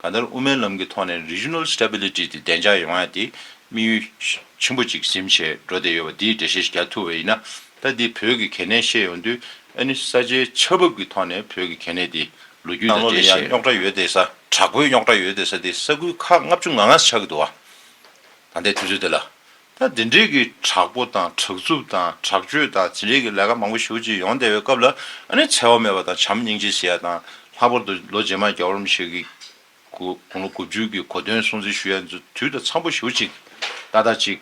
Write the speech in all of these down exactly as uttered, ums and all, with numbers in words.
གང་ལྟར་དབུ་མའི་ལམ་གྱི་ཐོག་ནས་regional stability་དེ་བདེ་འཇགས་ཡོང་ཡ་དེ་དམིགས་ཡུལ་ཆེན་པོ་ཅིག་ཟིན་བྱས་འགྲོ་བསྡད་ཡོད་པ་འདིའི་འགྲེལ་བཤད་ཞིག་རྒྱག་ཐུབ་པ་ཡིན་ན། ད་འདི་བོད་ཀྱི་གལ་གནད་བཤད་ཡོང་དུས་ཨ་ནི་ས་ཆའི་ཆ་བབ་ཀྱི་ཐོག་ནས་བོད་ཀྱི་གལ་གནད་དེ་ལོ་རྒྱུས་དང་ནང་ལོགས་ལ་འབྲེལ་ཡང་བྱས་རྙོག་དྲ་ཡོད་བསྡད་ས། དྲག་པོའི་རྙོག་དྲ་ཡོད་བསྡད་ས་དེ་ས་ཁུལ་ཁག་ལྔ་བཅུ་ང་ལྔ་ཆགས་ཀྱི་འདུག་བ། ད་ལྟའི་དུས་ཚོད་འདི་ལ། ད་འདི་འདྲའི་གི་དྲག་པོ་དང་དྲག་རྩུབ་དང་དྲག་སྤྱོད་དང་དེ་འདྲའི་གི་ལས་ཀ་མང་པོ་ཞེ་པོ་ཅིག་ཡོང་བསྡད་པའི་སྐབས་ལ། ཨ་ནི་འཚེ་བ་མེད་པ་དང་བྱམས་སྙིང་རྗེ་ཟེར་ཡ་དང་། ལྷག་པར་དུ་ལོ་རྗེས་མ་རྒྱལ་བ་རིན་པོ་ཆེ་གི་དགུང་ལོ་དགུ་བཅུ་གི་གོ་སྟོན་སྲུང་བརྩི་ཞུ་ཡ་ཚོ་དུས་དང་འཚམ་པོ་ཞེ་པོ་ཅིག་ཏག་ཏག་ཅིག་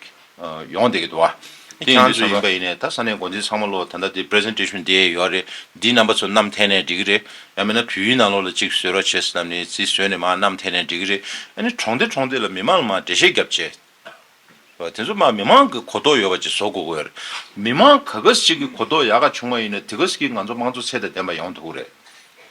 ཡོང་བསྡད་ཀྱི་འདུག་བ། དེ་ཡིན་དུས་ཙམ་པ་ཡིན་ནའི་ད་ས་གནས་འགོ་འཛིན་ཚང་མ་ལོ་ད་ལྟ་དེ་པི་རི་ཟེན་ཊེ་ཤན་དེ་ཡོད་རེད། འདི་རྣམ་པ་ཚོ་བསྣམས་འཐེན་ནས་འགྲིག་གི་རེད། ཡང་མིན་ན་བོད་ཡིག་ནང་ལོགས་ལ་ཅིག་བཟོས་རོགས་བྱེད་ཟེར་ནས་རྩིས་བཟོས་ནས་མར་བསྣམས་འཐེན་ནས་འགྲིག་གི་རེད། ཨ་ནི་གྲོང་སྡེ་གྲོང་སྡེ་ལ་མི་མང་ལ་མར་འགྲེལ་བཤད་བརྒྱབ་བྱས། བ་དེ་ཚོ་མར་མི་མང་གི་གོ་རྟོགས་ཡོད་པ་ཅིག་བཟོ་དགོས་ཀྱི་ཡོད་རེད། མི་མང་ག་ག་ཞིག་གི་གོ་རྟོགས་ཡག་ག་བྱུང་བ་ཡིན་ན་དེ་ག་ཞིག་གིས་ང་ཚོ་དམངས་གཙོ་ཚད་དང་ལྡན་པ་ཡོང་ཐུབ་ཀྱི་རེད།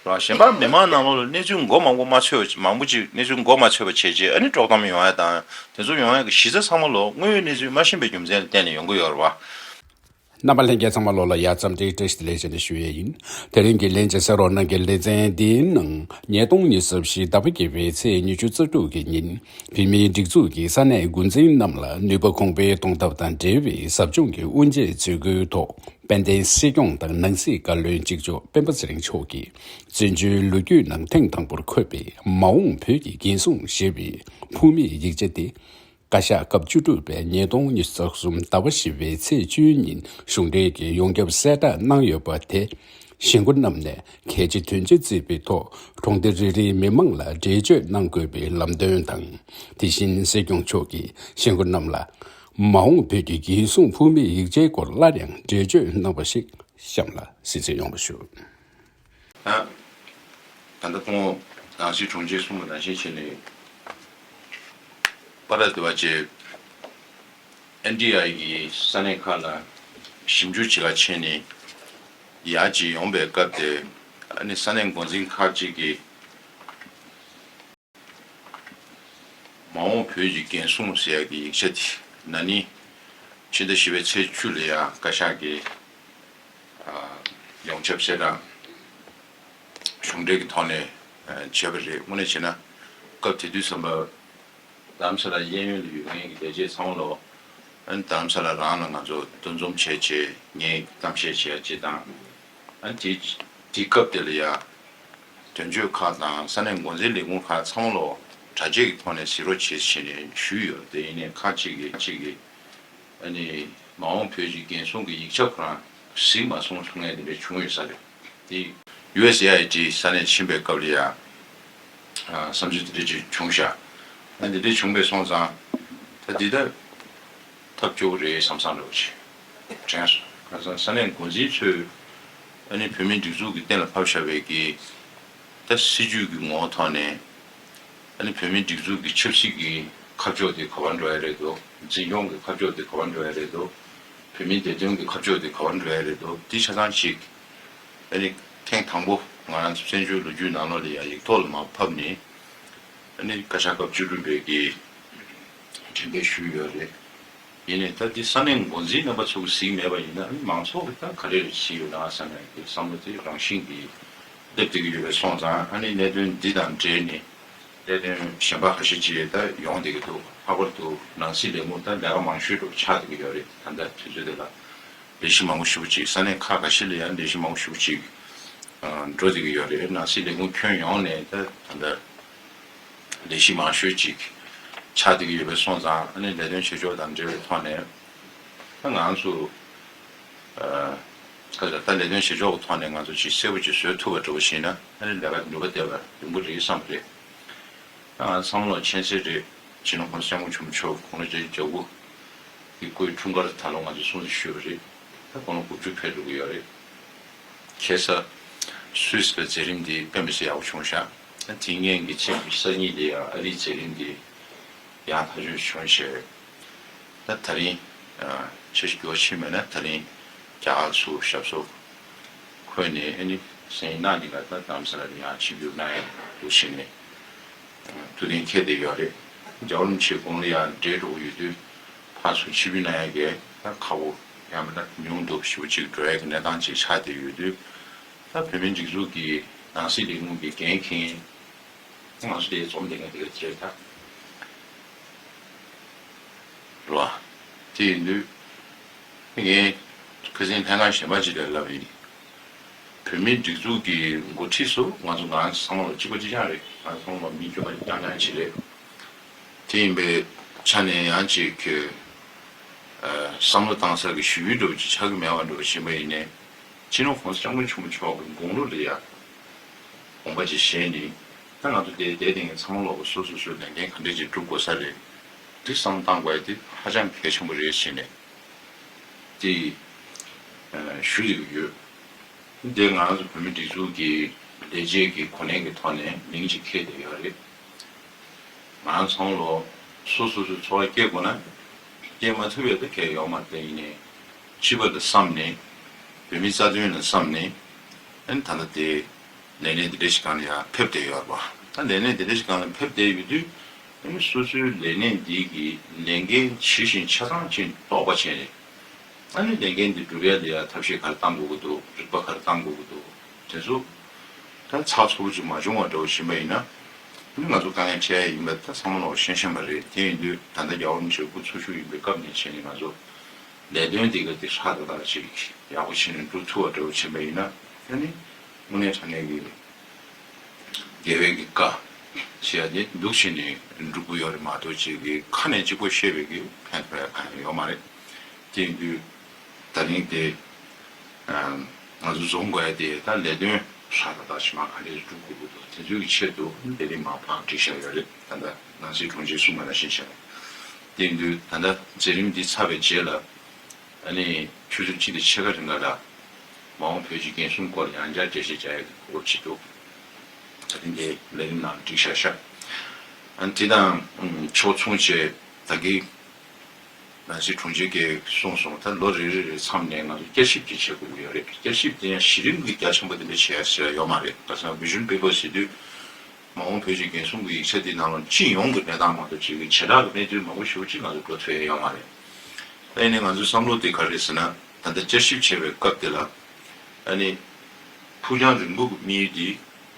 རང་གཞན་པ་མི་མང་ནང་ལོགས་ལ་གནས་ཚུལ་མགོ་མང་པོ་མ་ཚོས་པ། མང་པོ་ཅིག་གནས་ཚུལ་མགོ་མ་ཚོས་པ་བྱས་རྗེས་ཨ་ནི་དཀྲོག་གཏམ་ཡོང་ཡ་དང་དེ་ཚོ་ཡོང་ཡ་གི་གཞི་རྩ་ཚང་མ་ལོ་དངོས་ཡོད་གནས་ཚུལ་མ་ཤེས་པའི་རྒྱུ་མཚན་ལ་བརྟེན་ནས་ཡོང་གི་ཡོད་རེད་བ། རྣམ་པ་ལྷན་རྒྱས་ཚང་མ་ལོ་ལ་ཡ་འཚམས་འདྲི་བཀྲ་ཤིས་བདེ་ལེགས་ཞེས་ནས་ཞུ་ཡས་ཡིན། དེ་རིང་གི་ལན་གཅིག་གསན་རོགས་གནང་གི་ལེ་ཚན་འདིའི་ནང་ཉིས་སྟོང་ཉི་ཤུ་རྩ་བཞི་ཟླ་བ་བརྒྱད་པའི་ཚེས་ཉི་ཤུ་རྩ་དྲུག་གི་ཉིན་བོད་མིའི་སྒྲིག་འཛུགས་ཀྱི་ས་གནས་འགོ་འཛིན་རྣམས་ལ་ནུས་པ་གོང་འཕེལ་གཏོང་ཐབས་དང་འབྲེལ་བའི་ཟབ་སྦྱོང་གི་དབུ་འབྱེད་མཛད་སྒོའི་ཐོག་དཔལ་ལྡན་སྲིད་སྐྱོང་དང་ནང་སྲིད་བཀའ་བློན་གཅིག་ལྕོགས་སྤེན་པ་ཚེ་རིང་མཆོག་གིས་བཙན་བྱོལ་ལོ་རྒྱུས་ནང་ཐེངས་དང་པོར་འཁོད་པའི་མ་འོངས་བོད་ཀྱི་རྒྱན་སྲུང་ཞེས་པའི་ཕུལ་མའི་ཡིག་ཆ་དེ། བཀའ་ཤག་སྐབས་བཅུ་དྲུག་པས་ཉིས་སྟོང་ཉི་ཤུ་རྩ་གསུམ་ཟླ་བ་བཞི་པའི་ཚེས་བཅུའི་ཉིན་གཞུང་འབྲེལ་གྱི་ཡོངས་ཁྱབ་གསལ་བསྒྲགས་གནང་ཡོད་པ་དེ་གཞིས་འགོ་རྣམས་ནས་གལ་ཆེ་དོན་ཆེ་བརྩིས་པའི་ཐོག་གྲོང་སྡེ་རེ་རེའི་མི་མང་ལ་འགྲེལ་བརྗོད་གནང་དགོས་པའི་ལམ་སྟོན་དང་། དེ་བཞིན་སྲིད་སྐྱོང་མཆོག་གིས་གཞིས་འགོ་རྣམས་ལ་མ་འོངས་བོད་ཀྱི་རྒྱལ་སྲུང་ཕུལ་མའི་ཡིག་ཆའི་སྐོར་སླར་ཡང་འགྲེལ་བརྗོད་གནང་བ་ཞིག་གཤམ་ལ་གསན་གཟིགས་ཡོང་བ་ཞུ། ད་ད་ལྟ་སྐུ་ངོ་ནང་སྲིད་དྲུང་ཆེ་གསུངས་པ་ནང་བཞིན་བྱས་ནས་པ་ར་དེ་བ་ཅེ་ཨེན་ཌི་ཨའི་གི་ས་གནས་ཁག་ལ་ཞིབ་འཇུག་བྱེད་ག་ཕྱིན་ནས་ཡར་ཅིག་ཡོང་པའི་སྐབས་དེ་ཨ་ནི་ས་གནས་འགོ་འཛིན་ཁག་ཅིག་གིས། མ་འོངས་བོད་ཀྱི་རྒྱན་སྲུང་ཟེར་ཡག་གི་ཡིག་ཆ་དེ་ན་ནིང་ཕྱི་ཟླ་བཞི་པའི་ཚེས་བཅུ་ལ་ཡང་བཀའ་ཤག་གིས་ཡོངས་ཁྱབ་གསལ་བསྒྲགས་གཞུང་འབྲེལ་གྱི་ཐོག་ནས་བྱས་པ་རེད། དངོས་གནས་བྱས་ན་སྐབས་དེ་དུས་ཙམ་པ་རྡ་རམ་ས་ལ་གཡས་གཡོན་ལ་ཡོད་མཁན་གྱི་ལས་བྱེད་ཚང་མ་ལོ་རྡ་རམ་ས་ལ་རང་ལ་ང་ཚོ་འདུ་འཛོམས་བྱས་རྗེས་ངས་གཏམ་བཤད་བྱས་ཡ་ཅིག་དང་། ཨ་ནི་དེ་དེ་སྐབས་དེ་ལ་ཡ། དོན་གཅོད་ཁག་དང་ས་གནས་འགོ་འཛིན་ལས་ཁུངས་ཁག་ཚང་མ་ལོ་གྲ་རྒྱས་ཀྱི་ཐོག་ནས་གཟིགས་རོགས་བྱེད་ཟེར་ནས་ཞུས་ཡོད་དེ། ཡིན་ནའི་ཁག་ཅིག་གིས་ཁག་ཅིག་གིས་ཨ་ནི་མ་འོངས་བོད་ཀྱི་རྒྱན་སྲུང་གི་ཡིག་ཆ་ཁོ་རང་གཟིགས་མ་སོང་གསུང་མཁན་དེ་འདྲ་བྱུང་ཡོད་ས་རེད། དེ་ཡུ་ཨེས་ཨེ་ཨའི་ཊི་ས་གནས་ཕྱིན་པའི་སྐབས་ལ་ཡ་བསམ་ཚུལ་དེ་འདྲ་ཅིག་བྱུང་ཤག་ཨ་ནི་དེ་འདྲ་བྱུང་པའི་སོང་ཙང་ད་འདི་ལྟ། ཐབས་སྐྱོ་པོ་རེད་བསམ་བསམ་འདྲ་བོ་ཞིག་དྲན་སོང་། ཁ་སང་ས་གནས་འགོ་འཛིན་ཚོས་ཨ་ནི་བོད་མིའི་སྒྲིག་འཛུགས་ཀྱིས་གཏན་ལ་ཕབ་བཞག་པའི་གི་ད་སྲིད་ཇུས་ཀྱི་ངོ་བོ་ཐོག་ནས་ཨ་ནི་བོད་མིའི་སྒྲིག་འཛུགས་ཀྱི་ཆབ་སྲིད་ཀྱི་ཁ་ཕྱོགས་དེ་ག་པར་འགྲོ་ཡ་རེད་འདུག་འཛིན་སྐྱོང་གི་ཁ་ཕྱོགས་དེ་ག་པར་འགྲོ་ཡ་རེད་འདུག་བོད་མིའི་བདེ་དོན་གྱི་ཁ་ཕྱོགས་དེ་ག་པར་འགྲོ་ཡ་རེད་འདུག་འདི་ཆ་ཚང་ཞིག་ཨ་ནི་ཐེངས་དང་པོ་ང་རང་ཚོ་བཙན་བྱོལ་ལོ་རྒྱུས་ནང་ལོགས་ལ་ཡ་ཡིག་ཐོག་ལ་མར་ཕབ་ནས་ཨ་ནི་བཀའ་ཤག་སྐབས་བཅུ་དྲུག་པའི་གི་དྲན་སྐུལ་ཞུས་ཡོད་རེད། ཡིན་ནའི་ད་འདི་ས་གནས་འགོ་འཛིན་རྣམ་པ་ཚོ་གིས་གཟིགས་མེད་པ་ཡིན་ན་མང་ཚོགས་ཀྱིས་ད་ག་རེ་རེད་གཟིགས་ཡོད་ན་བསམ་ཡག་གི་བསམ་བློ་དེ་རང་བཞིན་གྱིས་སླེབས་བསྡད་ཀྱི་ཡོད་པའི་སོང་ཙང་། ཨ་ནི་གནད་དོན་འདི་དང་འབྲེལ་ནས་གནད་དོན་གཞན་པ་ཁ་ཤས་ཅིག་ད་ཡོང་བསྡད་ཀྱི་འདུག་ལྷག་པར་དུ་ནང་སྲིད་ལས་ཁུངས་ད་ལས་ཀ་མང་ཤོས་འདྲ་པོ་ཆགས་བསྡད་ཀྱི་ཡོད་རེད། ད་ལྟ་དུས་ཚོད་འདི་ལ་ལས་གཞི་མང་པོ་ཞེ་པོ་ཅིག་ས་གནས་ཁག་ཁ་ཤས་ལ་ཡང་ལས་གཞི་མང་པོ་ཞེ་པོ་ཅིག་འགྲོ་བསྡད་ཀྱི་ཡོད་རེད། ནང་སྲིད་ལས་ཁུངས་ཁྱོན་ཡོངས་ནས་ད་ད་ལྟ། ལས་གཞི་མང་ཤོས་ཅིག་ཆགས་བསྡད་ཀྱི་ཡོད་པའི་སོང་ཙང་། ཨ་ནི་ལས་དོན་བྱེད་ཕྱོགས་དང་འབྲེལ་བའི་ཐོག་ནས་ད་ང་ཚོ་ཨ་ཁ་ཤས་ད་ལས་དོན་བྱེད་ཕྱོགས་ཀྱི་ཐོག་ནས་ང་ཚོ་ཅིག་གསལ་པོ་ཅིག་བཟོ་ཐུབ་པ་འདྲ་པོ་ཞིག་ཡིན་ན། ཨ་ནི་ལས་ཀ་ནུས་པ་ལྡན་པ་ཡོང་གི་རེད་བསམ་པ་རེད། ད་ང་ཚོ་བསམ་བློ་ཆེན་སེ་རེད། སྤྱི་ནོར་༸གོང་ས་༸སྐྱབས་མགོན་ཆེན་པོ་མཆོག་དགུང་ལོ་བརྒྱད་ཅུ་གྱ་དགུ་གི་སྐུའི་འཁྲུངས་སྐར་ད་ལོ་ང་ཚོ་སྲུང་བརྩི་ཞུས་པ་རེད། ད་དགུང་ལོ་དགུ་བཅུ་ཕེབས་འགྲོ་གི་ཡོད་རེད། ཁ་སང་སུད་སི་ལ་མཛད་རིམ་འདི་དཔེ་མི་སྲིད་ཡག་པོ་བྱུང་ཤག་ད་དེ་སྔོན་གྱི་ཕྱིན་པའི་སང་ཉིན་དེ་ཡང་ཨ་རིའི་མཛད་རིམ་འདི་ཡང་ཐག་གཅོད་བྱུང་བྱས། ད་ད་རིང་ཨ་འཆར་གཞི་འགྱུར་བ་ཕྱིན་མེད་ན། ད་རིང་རྒྱ་གར་ཚུར་ཞབས་སོར་འཁོད་ནས། ཨ་ནི་སང་ཉིན་གནངས་ཉིན་ལ་ད་རྡ་རམ་ས་ལ་ལ་ཡང་ཆིབས་བསྒྱུར་གནང་ཡ་འདུག་བྱས་ནས་ཐུགས་གཏན་འཁེལ་བསྡད་ཡོད་རེད། རྒྱལ་བ་རིན་པོ་ཆེ་དགུང་ལོ་ཡར་བགྲེས་འགྲོ་གི་ཡོད་དུས་ཕར་ཚུར་ཆིབས་བསྒྱུར་གནང་ཡ་གི་ད་ཁག་པོ་ཡང་མིན་ན་ཉུང་འདུག་ཞེ་པོ་ཅིག་འགྲོ་ཡ་གི་གནས་སྟངས་ཅིག་ཆགས་བསྡད་ཡོད་དུས། ད་བོད་མིའི་སྒྲིག་འཛུགས་ཀྱི་ནང་སྲིད་ལས་ཁུངས་ཀྱི་འགན་འཁྱེར་ ང་ཚོ་དེ་རྩོམ་དེ་ངས་དེ་ག་བྱས་ད། རེད་བ། དེ་ཡིན་དུས། ངས་ཁ་སང་ལྷན་ཁང་གཞན་པ་ཅིག་ལ་ལབ་ཡིན། བོད་མིའི་སྒྲིག་འཛུགས་ཀྱི་འགོ་ཁྲིད་ཚོ་ང་ཚོ་ང་ཚོ་བསམ་བློ་གཅིག་པ་གཅིག་རྐྱང་རེད། ང་ཚོ་བསམ་བློ་མི་སྐྱོ་པ་རྐྱང་རྐྱང་ཅིག་རེད། དེ་ཡིན་པའི་ཆ་ནས་ཡང་ཅིག་གི་བསམ་བློ་བཏང་ས་གི་ཞུ་ཡུལ་འདྲ་བོ་ཅིག་ཆགས་ཀྱི་མེད་པ་འདྲ་བོ་བྱས་པ་ཡིན་ནའི། སྤྱི་ནོར་༸གོང་ས་༸སྐྱབས་མགོན་ཆེན་པོ་མཆོག་གི་དགུང་ལོ་ལ་ཡ་དགོངས་པ་ཅིག་བཞེས་ནས། ད་ང་ཚོ་དེ་དེ་སྟེང་ཚང་མ་ལོག་གི་སོ་སོ་སོའི་ལས་འགན་ག་འདྲ་ཅིག་སྒྲུབ་དགོས་ས་རེད། དེ་བསམ་བློ་བཏང་དགོས་ཡ་དེ་ཧ་ཅང་གལ་ཆེན་པོ་རེད་ཟེར་ནས་དེ་ཞུ་ཡི་ཡོད། དེ་ང་རང་ཚོ་བོད་མི་སྒྲིག་འཛུགས་ཀྱི་ལས་བྱེད་ཀྱི་གོ་གནས་ཀྱི་ཐོག་ནས་མིང་ཅིག་འཁྱེར་བསྡད་ཡོད་རེད། ང་རང་ཚང་ལོ་སོ་སོ་སོའི་འཚོ་བ་སྐྱེལ་དགོས་ན། སྐྱེལ་མ་ཐུབ་ཡ་ད་གལ་ཡོད་མ་རེད། ཡིན་ནའི་སྤྱི་པ་ལ་བསམ་ནས། བོད་མིའི་རྩ་དོན་ལ་བསམ་ནས། ཨ་ནི་ད་ལྟ་དེ་ལས་གནས་འདི་འདྲ་ཞིག་སྒང་ལ་ཡར་ཕེབས་བསྡད་ཡོད་རེད་པ། ད་ལས་གནས་འདི་འདྲ་ཞིག་སྒང་ལ་ཕེབས་བསྡད་ཡོད་དུས། ཨ་ནི་སོ་སོའི་ལས་གནས་འདི་གི་ལས་འགན་ཇི་བཞིན་ཆ་ཚང་ཅིག་རྟོགས་པ་བྱས་ནས། ཨ་ནི་ལས་འགན་འདི་སྒྲུབ་ཡ་ལ་ཡ་ཐབས་ཤེས་ག་རེ་བཏང་དགོས་ཀྱི་འདུག་རིག་པ་ག་རེ་བཏང་དགོས་ཀྱི་འདུག་དེ་ཚོ་ད་ཚགས་ཚུད་པོ་ཅིག་མ་བྱུང་བ་འདྲ་བོ་ཕྱིན་པ་ཡིན་ན། ཨ་ནི་ང་ཚོ་དཀའ་ངལ་འཕྲད་ཡ་ཡིན་པ་ད་ཚང་མ་ལོག་ཤེས་ཤེས་པ་རེད། དེ་ཡིན་དུས་ད་ལྟ་རྒྱལ་བ་རིན་པོ་ཆེ་སྐུ་འཚོ་བཞུགས་ཡིན་པའི་སྐབས་ནས་བྱས་ནས་ང་ཚོ་ལས་དོན་འདི་ག་དེ་ཧྲག་ཏག་ཏག་ཅིག་ཡག་པོ་བྱས་ནས་འགྲུབ་ཐུབ་པ་འདྲ་བོ་ཕྱིན་པ་ཡིན་ན། ཨ་ནི་དངོས་གནས་དྲང་གནས་ཀྱི་རྒྱལ་བའི་གི་བཀའ་ཞེས་ཡ་དེ་འདུག་བྱས་ནས་འགྲུབ་ཀྱི་ཡོད་རེད་མ་གཏོགས། ཅིག་གི་ཁ་ནས་གཅིག་པོ་བཤད་པའི་གི་ཕན་ཐོགས་ཡ་གང་ཡང་ཡོད་མ་རེད། དེ་ཡིན་དུས་ད་རིང་དེ་ང་ཚོ་འཛོམས་དགོས་ཡ་དེ་ད་ལས་དོན་ཧྲག་ཏག་ཏག་ཞིག་མར་ག་འདྲས་སྒྲུབ་དགོས་ཀྱི་འདུག་དེ་ཚོའི་གི་ཆེད་དུ་ལས་རིམ་མར་བང་བསྒྲིགས་བཞག་ཡོད་རེད། ད་ལྟ་ནང་སྲིད་དྲུང་ཆེས་གསུངས་པ་ནང་བཞིན་བྱས་ནས། དེ་ཡིན་དུས་ད་ལྟ་མཛད་རིམ་འདི་ཚར་བའི་རྗེས་ལ། ཨ་ནི་ཆུ་ཚོད་གཅིག་དང་ཕྱེད་ཀ་རིང་ག་ལ་མ་འོངས་བོད་ཀྱི་རྒན་གསུམ་སྐོར་ཡང་བསྐྱར་འགྲེལ་བཤད་བྱ་ཡག་གི་གོ་སྐབས་ཅིག་འདུག་ད་ཐེངས་འདིའི་ལས་རིམ་ནང་བསྒྲིགས་བཞག་ཤག་ཨ་ནི་དེ་དང་ཕྱོགས་མཚུངས་བྱས་ད་གིན་ནང་སྲིད་དྲུང་ཆེ་གིས་གསུངས་སོང་། ད་ལོ་རེ་རེ་རེ་མཚམས་ནས་ང་ཚོ་བསྐྱར་ཞིབ་ཅིག་བྱེད་དགོས་ཀྱི་ཡོད་རེད། བསྐྱར་ཞིབ་དེ་ཡང་གཞི་རིམ་གྱི་རྒྱ་ཆེན་པོ་དེ་འདྲ་བྱེད་ཡ་ཟེར་ཡ་ཡོད་མ་རེད། ག་ཟེར་ན་Vision Paper་ཟེར་དུས། མ་འོངས་བོད་ཀྱི་རྒན་གསུམ་གྱི་ཡིག་ཆ་འདི་ནང་ལ་སྤྱི་ཡོངས་ཀྱི་གནས་སྟངས་མ་གཏོགས་ཅིག་གི་བྱེ་བྲག་གི་གནས་ཚུལ་མང་པོ་ཞེ་པོ་ཅིག་ང་ཚོ་འགྲོ་ཐུབ་ཡ་ཡོད་མ་རེད། ད་ཡིན་ནའི་ང་ཚོའི་བསམ་བློ་དེ་ག་རེ་རེད་ཟེར་ན། ད་ལྟ་བསྐྱར་ཞིབ་བྱེད་པའི་སྐབས་དེ་ལ་ཨ་ནི་ཕུགས་རྒྱང་རིང་པོ་གི་དམིགས་ཡུལ་འདི་